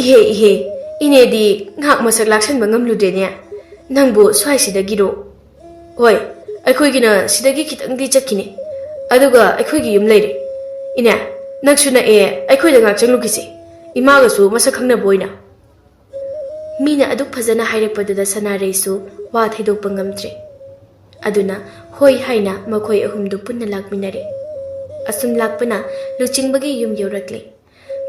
"ꯏꯍꯦ, ꯏꯍꯦ, ꯏꯅꯦꯗꯤ ꯉꯥꯏꯍꯥꯛ ꯃꯁꯛ ꯂꯥꯛꯁꯟꯕ ꯉꯝꯂꯨꯗ꯭ꯔꯦꯅꯦ꯫ ꯅꯪꯕꯨ ꯁ꯭ꯋꯥꯏꯁꯤꯗꯒꯤꯔꯣ? ꯍꯣꯏ, ꯑꯩꯈꯣꯏꯒꯤꯅ ꯁꯤꯗꯒꯤ ꯈꯤꯇꯪꯗꯤ ꯆꯠꯈꯤꯅꯤ, ꯑꯗꯨꯒ ꯑꯩꯈꯣꯏꯒꯤ ꯌꯨꯝ ꯂꯩꯔꯦ꯫ ꯏꯅꯦ, ꯅꯪꯁꯨ ꯅꯛꯑꯦ, ꯑꯩꯈꯣꯏꯗ ꯉꯥꯛ ꯆꯪꯂꯨꯈꯤꯁꯦ, ꯏꯃꯥꯒꯁꯨ ꯃꯁꯛ ꯈꯪꯅꯕ ꯑꯣꯏꯅ꯫ ꯃꯤꯅ ꯑꯗꯨꯛ ꯐꯖꯅ ꯍꯥꯏꯔꯛꯄꯗꯨꯗ ꯁꯅꯥꯔꯩꯁꯨ ꯋꯥ ꯊꯩꯗꯣꯛꯄ ꯉꯝꯗ꯭ꯔꯦ꯫ ꯑꯗꯨꯅ ꯍꯣꯏ ꯍꯥꯏꯅ ꯃꯈꯣꯏ ꯑꯍꯨꯝꯗꯨ ꯄꯨꯟꯅ ꯂꯥꯛꯃꯤꯟꯅꯔꯦ꯫ ꯑꯁꯨꯝ ꯂꯥꯛꯄꯅ ꯂꯨꯆꯤꯡꯕꯒꯤ ꯌꯨꯝ ꯌꯧꯔꯛꯂꯦ꯫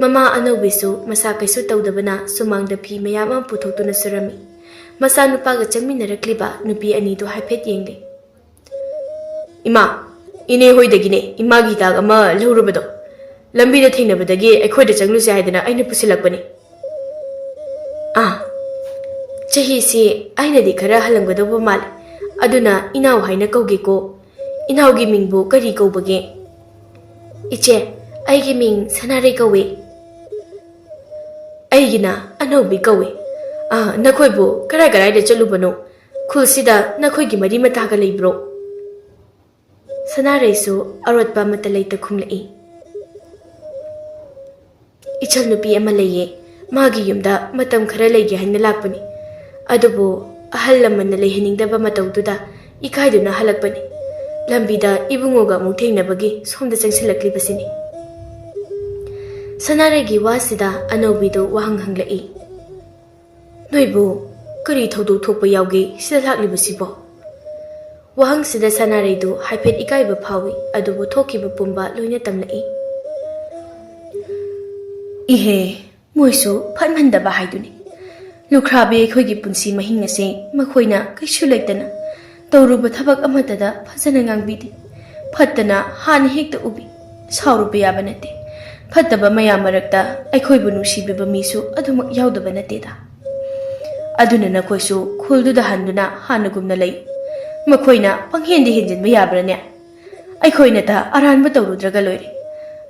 ꯃꯃꯥ ꯑꯅꯧꯕꯤꯁꯨ ꯃꯁꯥ ꯀꯩꯁꯨ ꯇꯧꯗꯕꯅ ꯁꯨꯃꯥꯡꯗ ꯐꯤ ꯃꯌꯥꯝ ꯑꯃ ꯄꯨꯊꯣꯛꯇꯨꯅ ꯁꯨꯔꯝꯃꯤ꯫ ꯃꯆꯥꯅꯨꯄꯥꯒ ꯆꯪꯃꯤꯟꯅꯔꯛꯂꯤꯕ ꯅꯨꯄꯤ ꯑꯅꯤꯗꯨ ꯍꯥꯏꯐꯦꯠ ꯌꯦꯡꯂꯦ꯫ "ꯏꯃꯥ, ꯏꯅꯦ ꯍꯣꯏꯗꯒꯤꯅꯦ ꯏꯃꯥꯒꯤ ꯍꯤꯗꯥꯛ ꯑꯃ ꯂꯧꯔꯨꯕꯗꯣ, ꯂꯝꯕꯤꯗ ꯊꯦꯡꯅꯕꯗꯒꯤ ꯑꯩꯈꯣꯏꯗ ꯆꯪꯂꯨꯁꯦ ꯍꯥꯏꯗꯅ ꯑꯩꯅ ꯄꯨꯁꯤꯜꯂꯛꯄꯅꯤ꯫" "ꯑꯥ, ꯆꯍꯤꯁꯤ ꯑꯩꯅꯗꯤ ꯈꯔ ꯍꯜꯂꯝꯒꯗꯧꯕ ꯃꯥꯜꯂꯤ, ꯑꯗꯨꯅ ꯏꯅꯥꯎ ꯍꯥꯏꯅ ꯀꯧꯒꯦꯀꯣ꯫ ꯏꯅꯥꯎꯒꯤ ꯃꯤꯡꯕꯨ ꯀꯔꯤ ꯀꯧꯕꯒꯦ?" "ꯏꯆꯦ, ꯑꯩꯒꯤ ꯃꯤꯡ ꯁꯅꯥꯔꯩ ꯀꯧꯏ꯫" "ꯑꯩꯒꯤꯅ ꯑꯅꯧꯕꯤ ꯀꯧꯏ꯫ ꯑꯥ, ꯅꯈꯣꯏꯕꯨ ꯀꯔꯥꯏ ꯀꯔꯥꯏꯗ ꯆꯠꯂꯨꯕꯅꯣ? ꯈꯨꯜꯁꯤꯗ ꯅꯈꯣꯏꯒꯤ ꯃꯔꯤ ꯃꯇꯥꯒ ꯂꯩꯕ꯭ꯔꯣ?" ꯁꯅꯥꯔꯩꯁꯨ ꯑꯔꯣꯠꯄ ꯑꯃꯠꯇ ꯂꯩꯇ ꯈꯨꯝꯂꯛꯏ꯫ "ꯏꯆꯜ ꯅꯨꯄꯤ ꯑꯃ ꯂꯩꯌꯦ, ꯃꯥꯒꯤ ꯌꯨꯝꯗ ꯃꯇꯝ ꯈꯔ ꯂꯩꯒꯦ ꯍꯥꯏꯅ ꯂꯥꯛꯄꯅꯤ꯫ ꯑꯗꯨꯕꯨ ꯑꯍꯜ ꯂꯃꯟꯅ ꯂꯩꯍꯟꯅꯤꯡꯗꯕ ꯃꯇꯧꯗꯨꯗ ꯏꯀꯥꯏꯗꯨꯅ ꯍꯜꯂꯛꯄꯅꯤ꯫ ꯂꯝꯕꯤꯗ ꯏꯕꯨꯡꯉꯣꯒ ꯑꯃꯨꯛ ꯊꯦꯡꯅꯕꯒꯤ ꯁꯣꯝꯗ ꯆꯪꯁꯤꯜꯂꯛꯂꯤꯕꯁꯤꯅꯤ꯫" ꯁꯅꯥꯔꯩꯒꯤ ꯋꯥꯁꯤꯗ ꯑꯅꯧꯕꯤꯗꯨ ꯋꯥꯍꯪ ꯍꯪꯂꯛꯏ꯫ "ꯅꯣꯏꯕꯨ ꯀꯔꯤ ꯊꯧꯗꯣꯛ ꯊꯣꯛꯄ ꯌꯥꯎꯒꯦ ꯁꯤꯗ ꯂꯥꯛꯂꯤꯕꯁꯤꯕꯣ?" ꯋꯥꯍꯪꯁꯤꯗ ꯁꯅꯥꯔꯩꯗꯨ ꯍꯥꯏꯐꯦꯠ ꯏꯀꯥꯏꯕ ꯐꯥꯎꯏ, ꯑꯗꯨꯕꯨ ꯊꯣꯛꯈꯤꯕ ꯄꯨꯝꯕ ꯂꯣꯏꯅ ꯇꯝꯂꯛꯏ꯫ "ꯏꯍꯦ, ꯃꯣꯏꯁꯨ ꯐꯠꯃꯟꯗꯕ ꯍꯥꯏꯗꯨꯅꯤ꯫ ꯂꯨꯈ꯭ꯔꯥꯕꯤ ꯑꯩꯈꯣꯏꯒꯤ ꯄꯨꯟꯁꯤ ꯃꯍꯤꯡ ꯑꯁꯤ ꯃꯈꯣꯏꯅ ꯀꯩꯁꯨ ꯂꯩꯇꯅ ꯇꯧꯔꯨꯕ ꯊꯕꯛ ꯑꯃꯠꯇꯗ ꯐꯖꯅ ꯉꯥꯡꯕꯤꯗꯦ꯫ ꯐꯠꯇꯅ ꯍꯥꯟꯅ ꯍꯦꯛꯇ ꯎꯕꯤ꯫ ꯁꯥꯎꯔꯨꯕ ꯌꯥꯕ ꯅꯠꯇꯦ꯫ ꯐꯠꯇꯕ ꯃꯌꯥꯝ ꯃꯔꯛꯇ ꯑꯩꯈꯣꯏꯕꯨ ꯅꯨꯡꯁꯤꯕꯤꯕ ꯃꯤꯁꯨ ꯑꯗꯨꯃꯛ ꯌꯥꯎꯗꯕ ꯅꯠꯇꯦꯗ꯫ ꯑꯗꯨꯅ ꯅꯈꯣꯏꯁꯨ ꯈꯨꯜꯗꯨꯗ ꯍꯟꯗꯨꯅ ꯍꯥꯟꯅꯒꯨꯝꯅ ꯂꯩ꯫ ꯃꯈꯣꯏꯅ ꯄꯪꯍꯦꯟꯗ ꯍꯦꯟꯖꯤꯟꯕ ꯌꯥꯕ꯭ꯔꯥꯅꯦ? ꯑꯩꯈꯣꯏꯅꯇ ꯑꯔꯥꯟꯕ ꯇꯧꯔꯨꯗ꯭ꯔꯒ ꯂꯣꯏꯔꯦ꯫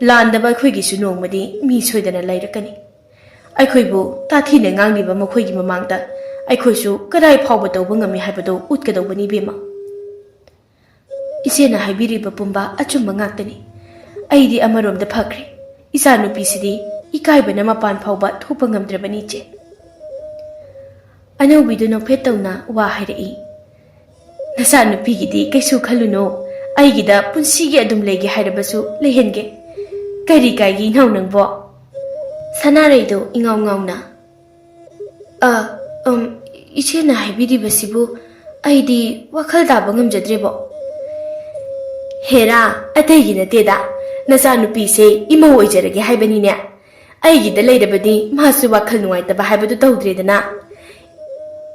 ꯂꯥꯟꯗꯕ ꯑꯩꯈꯣꯏꯒꯤꯁꯨ ꯅꯣꯡꯃꯗꯤ ꯃꯤ ꯁꯣꯏꯗꯅ ꯂꯩꯔꯛꯀꯅꯤ꯫ ꯑꯩꯈꯣꯏꯕꯨ ꯇꯥꯊꯤꯅ ꯉꯥꯡꯂꯤꯕ ꯃꯈꯣꯏꯒꯤ ꯃꯃꯥꯡꯗ ꯑꯩꯈꯣꯏꯁꯨ ꯀꯗꯥꯏ ꯐꯥꯎꯕ ꯇꯧꯕ ꯉꯝꯃꯤ ꯍꯥꯏꯕꯗꯨ ꯎꯠꯀꯗꯧꯕꯅꯤ, ꯏꯕꯦꯝꯃ꯫" "ꯏꯆꯦꯅ ꯍꯥꯏꯕꯤꯔꯤꯕ ꯄꯨꯝꯕ ꯑꯆꯨꯝꯕ ꯉꯥꯛꯇꯅꯤ꯫ ꯑꯩꯗꯤ ꯑꯃꯔꯣꯝꯗ ꯐꯈ꯭ꯔꯦ꯫ ꯏꯆꯥꯅꯨꯄꯤꯁꯤꯗꯤ ꯏꯀꯥꯏꯕꯅ ꯃꯄꯥꯟ ꯐꯥꯎꯕ ꯊꯣꯛꯄ ꯉꯝꯗ꯭ꯔꯕꯅꯤ, ꯏꯆꯦ꯫" ꯑꯅꯧꯕꯤꯗꯨ ꯅꯣꯛꯐꯦꯠ ꯇꯧꯅ ꯋꯥ ꯍꯥꯏꯔꯛꯏ꯫ "ꯅꯆꯥꯅꯨꯄꯤꯒꯤꯗꯤ ꯀꯩꯁꯨ ꯈꯜꯂꯨꯅꯨ, ꯑꯩꯒꯤꯗ ꯄꯨꯟꯁꯤꯒꯤ ꯑꯗꯨꯝ ꯂꯩꯒꯦ ꯍꯥꯏꯔꯕꯁꯨ ꯂꯩꯍꯟꯒꯦ꯫ ꯀꯔꯤ ꯀꯥꯏꯒꯦ ꯏꯅꯥꯎ ꯅꯪꯕꯣ?" ꯁꯅꯥꯔꯩꯗꯨ ꯏꯉꯥꯎ ꯉꯥꯎꯅ, "ꯑ, ꯎꯝ, ꯏꯆꯦꯅ ꯍꯥꯏꯕꯤꯔꯤꯕꯁꯤꯕꯨ ꯑꯩꯗꯤ ꯋꯥꯈꯜ ꯇꯥꯕ ꯉꯝꯖꯗ꯭ꯔꯦꯕꯣ꯫" "ꯍꯦꯔꯥ, ꯑꯇꯩꯒꯤ ꯅꯠꯇꯦꯗ, ꯅꯆꯥꯅꯨꯄꯤꯁꯦ ꯏꯃꯧ ꯑꯣꯏꯖꯔꯒꯦ ꯍꯥꯏꯕꯅꯤꯅꯦ꯫ ꯑꯩꯒꯤꯗ ꯂꯩꯔꯕꯗꯤ ꯃꯥꯁꯨ ꯋꯥꯈꯜ ꯅꯨꯡꯉꯥꯏꯇꯕ ꯍꯥꯏꯕꯗꯨ ꯇꯧꯗ꯭ꯔꯦꯗꯅ꯫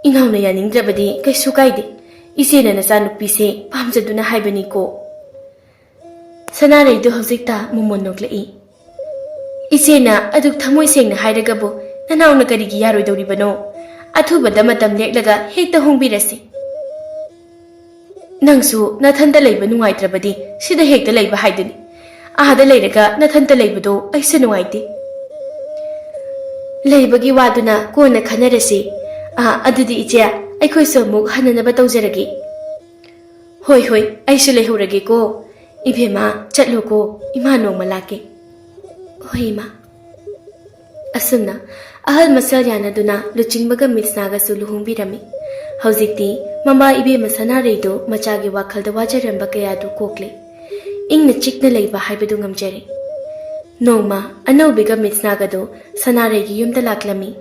ꯏꯅꯥꯎꯅ ꯌꯥꯅꯤꯡꯗ꯭ꯔꯕꯗꯤ ꯀꯩꯁꯨ ꯀꯥꯏꯗꯦ꯫ ꯏꯆꯦꯅ ꯅꯆꯥꯅꯨꯄꯤꯁꯦ ꯄꯥꯝꯖꯗꯨꯅ ꯍꯥꯏꯕꯅꯤꯀꯣ꯫" ꯁꯅꯥꯔꯩꯗꯨ ꯍꯧꯖꯤꯛꯇ ꯃꯣꯃꯣꯟ ꯅꯣꯛꯂꯛꯏ꯫ "ꯏꯆꯦꯅ ꯑꯗꯨꯛ ꯊꯃꯣꯏ ꯁꯦꯡꯅ ꯍꯥꯏꯔꯒꯕꯨ ꯅꯅꯥꯎꯅ ꯀꯔꯤꯒꯤ ꯌꯥꯔꯣꯏꯗꯧꯔꯤꯕꯅꯣ? ꯑꯊꯨꯕꯗ ꯃꯇꯝ ꯂꯦꯛꯂꯒ ꯍꯦꯛꯇ ꯍꯣꯡꯕꯤꯔꯁꯤ꯫ ꯅꯪꯁꯨ ꯅꯊꯟꯇ ꯂꯩꯕ ꯅꯨꯡꯉꯥꯏꯇ꯭ꯔꯕꯗꯤ ꯁꯤꯗ ꯍꯦꯛꯇ ꯂꯩꯕ ꯍꯥꯏꯗꯨꯅꯤ꯫ ꯑꯥꯗ ꯂꯩꯔꯒ ꯅꯊꯟꯇ ꯂꯩꯕꯗꯣ ꯑꯩꯁꯨ ꯅꯨꯡꯉꯥꯏꯇꯦ꯫" "ꯂꯩꯕꯒꯤ ꯋꯥꯗꯨꯅ ꯀꯣꯟꯅ ꯈꯟꯅꯔꯁꯤ꯫ ꯑꯥ, ꯑꯗꯨꯗꯤ ꯏꯆꯦ, ꯑꯩꯈꯣꯏꯁꯨ ꯑꯃꯨꯛ ꯍꯟꯅꯅꯕ ꯇꯧꯖꯔꯒꯦ꯫" "ꯍꯣꯏ, ꯍꯣꯏ, ꯑꯩꯁꯨ ꯂꯩꯍꯧꯔꯒꯦꯀꯣ꯫ ꯏꯕꯦꯝꯃ, ꯆꯠꯂꯨꯀꯣ, ꯏꯃꯥ ꯅꯣꯡꯃ ꯂꯥꯛꯀꯦ꯫" "ꯍꯣꯏ, ꯏꯃꯥ꯫" ꯑꯁꯨꯝꯅ ꯑꯍꯜ ꯃꯁꯦꯜ ꯌꯥꯅꯗꯨꯅ ꯂꯨꯆꯤꯡꯕꯒ ꯃꯤꯠꯁꯅꯥꯒꯁꯨ ꯂꯨꯍꯣꯡꯕꯤꯔꯝꯃꯤ꯫ ꯍꯧꯖꯤꯛꯇꯤ ꯃꯃꯥ ꯏꯕꯦꯝꯃ ꯁꯅꯥꯔꯩꯗꯨ ꯃꯆꯥꯒꯤ ꯋꯥꯈꯜꯗ ꯋꯥꯖꯔꯝꯕ ꯀꯌꯥꯗꯨ ꯀꯣꯛꯂꯦ꯫ ꯏꯪꯅ ꯆꯤꯛꯅ ꯂꯩꯕ ꯍꯥꯏꯕꯗꯨ ꯉꯝꯖꯔꯦ꯫ ꯅꯣꯡꯃ ꯑꯅꯧꯕꯤꯒ ꯃꯤꯠꯁꯅꯥꯒꯗꯨ ꯁꯅꯥꯔꯩꯒꯤ ꯌꯨꯝꯗ ꯂꯥꯛꯂꯝꯃꯤ꯫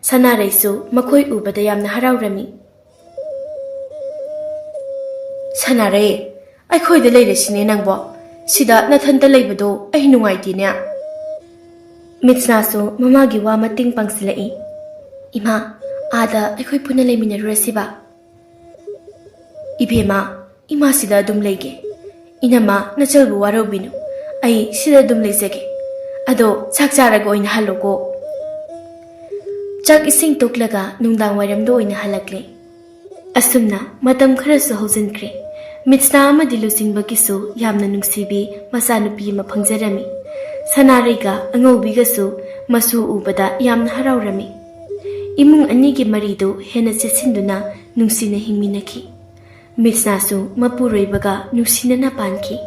ꯁꯅꯥꯔꯩꯁꯨ ꯃꯈꯣꯏ ꯎꯕꯗ ꯌꯥꯝꯅ ꯍꯔꯥꯎꯔꯝꯃꯤ꯫ "ꯁꯅꯥꯔꯩ, ꯑꯩꯈꯣꯏꯗ ꯂꯩꯔꯁꯤꯅꯦ ꯅꯪꯕꯣ꯫ ꯁꯤꯗ ꯅꯊꯟꯇ ꯂꯩꯕꯗꯣ ꯑꯩ ꯅꯨꯡꯉꯥꯏꯇꯦꯅꯦ꯫" ꯃꯤꯠꯁꯅꯥꯁꯨ ꯃꯃꯥꯒꯤ ꯋꯥ ꯃꯇꯦꯡ ꯄꯥꯡꯁꯤꯜꯂꯛꯏ꯫ "ꯏꯃꯥ, ꯑꯥꯗ ꯑꯩꯈꯣꯏ ꯄꯨꯟꯅ ꯂꯩꯃꯤꯟꯅꯔꯨꯔꯁꯤꯕ?" "ꯏꯕꯦꯝꯃ, ꯏꯃꯥꯁꯤꯗ ꯑꯗꯨꯝ ꯂꯩꯒꯦ꯫ ꯏꯅꯝꯃ, ꯅꯆꯜꯕꯨ ꯋꯥꯔꯧꯕꯤꯅꯨ꯫ ꯑꯩ ꯁꯤꯗ ꯑꯗꯨꯝ ꯂꯩꯖꯒꯦ꯫ ꯑꯗꯣ ꯆꯥꯛ ꯆꯥꯔꯒ ꯑꯣꯏꯅ ꯍꯜꯂꯣꯀꯣ꯫" ꯆꯥꯛ ꯏꯁꯤꯡ ꯇꯣꯛꯂꯒ ꯅꯨꯡꯗꯥꯡ ꯋꯥꯏꯔꯝꯗ ꯑꯣꯏꯅ ꯍꯜꯂꯛꯂꯦ꯫ ꯑꯁꯨꯝꯅ ꯃꯇꯝ ꯈꯔꯁꯨ ꯍꯧꯖꯤꯟꯈ꯭ꯔꯦ꯫ ꯃꯤꯠꯁꯅꯥ ꯑꯃꯗꯤ ꯂꯨꯆꯤꯡꯕꯒꯤꯁꯨ ꯌꯥꯝꯅ ꯅꯨꯡꯁꯤꯕꯤ ꯃꯆꯥꯅꯨꯄꯤ ꯑꯃ ꯐꯪꯖꯔꯝꯃꯤ꯫ ꯁꯅꯥꯔꯩꯒ ꯑꯉꯧꯕꯤꯒꯁꯨ ꯃꯆꯨ ꯎꯕꯗ ꯌꯥꯝꯅ ꯍꯔꯥꯎꯔꯝꯃꯤ꯫ ꯏꯃꯨꯡ ꯑꯅꯤꯒꯤ ꯃꯔꯤꯗꯨ ꯍꯦꯟꯅ ꯆꯦꯠꯁꯤꯟꯗꯨꯅ ꯅꯨꯡꯁꯤꯅ ꯍꯤꯡꯃꯤꯟꯅꯈꯤ꯫ ꯃꯤꯠꯁꯅꯥꯁꯨ ꯃꯄꯨꯔꯣꯏꯕꯒ ꯅꯨꯡꯁꯤꯅꯅ ꯄꯥꯟꯈꯤ꯫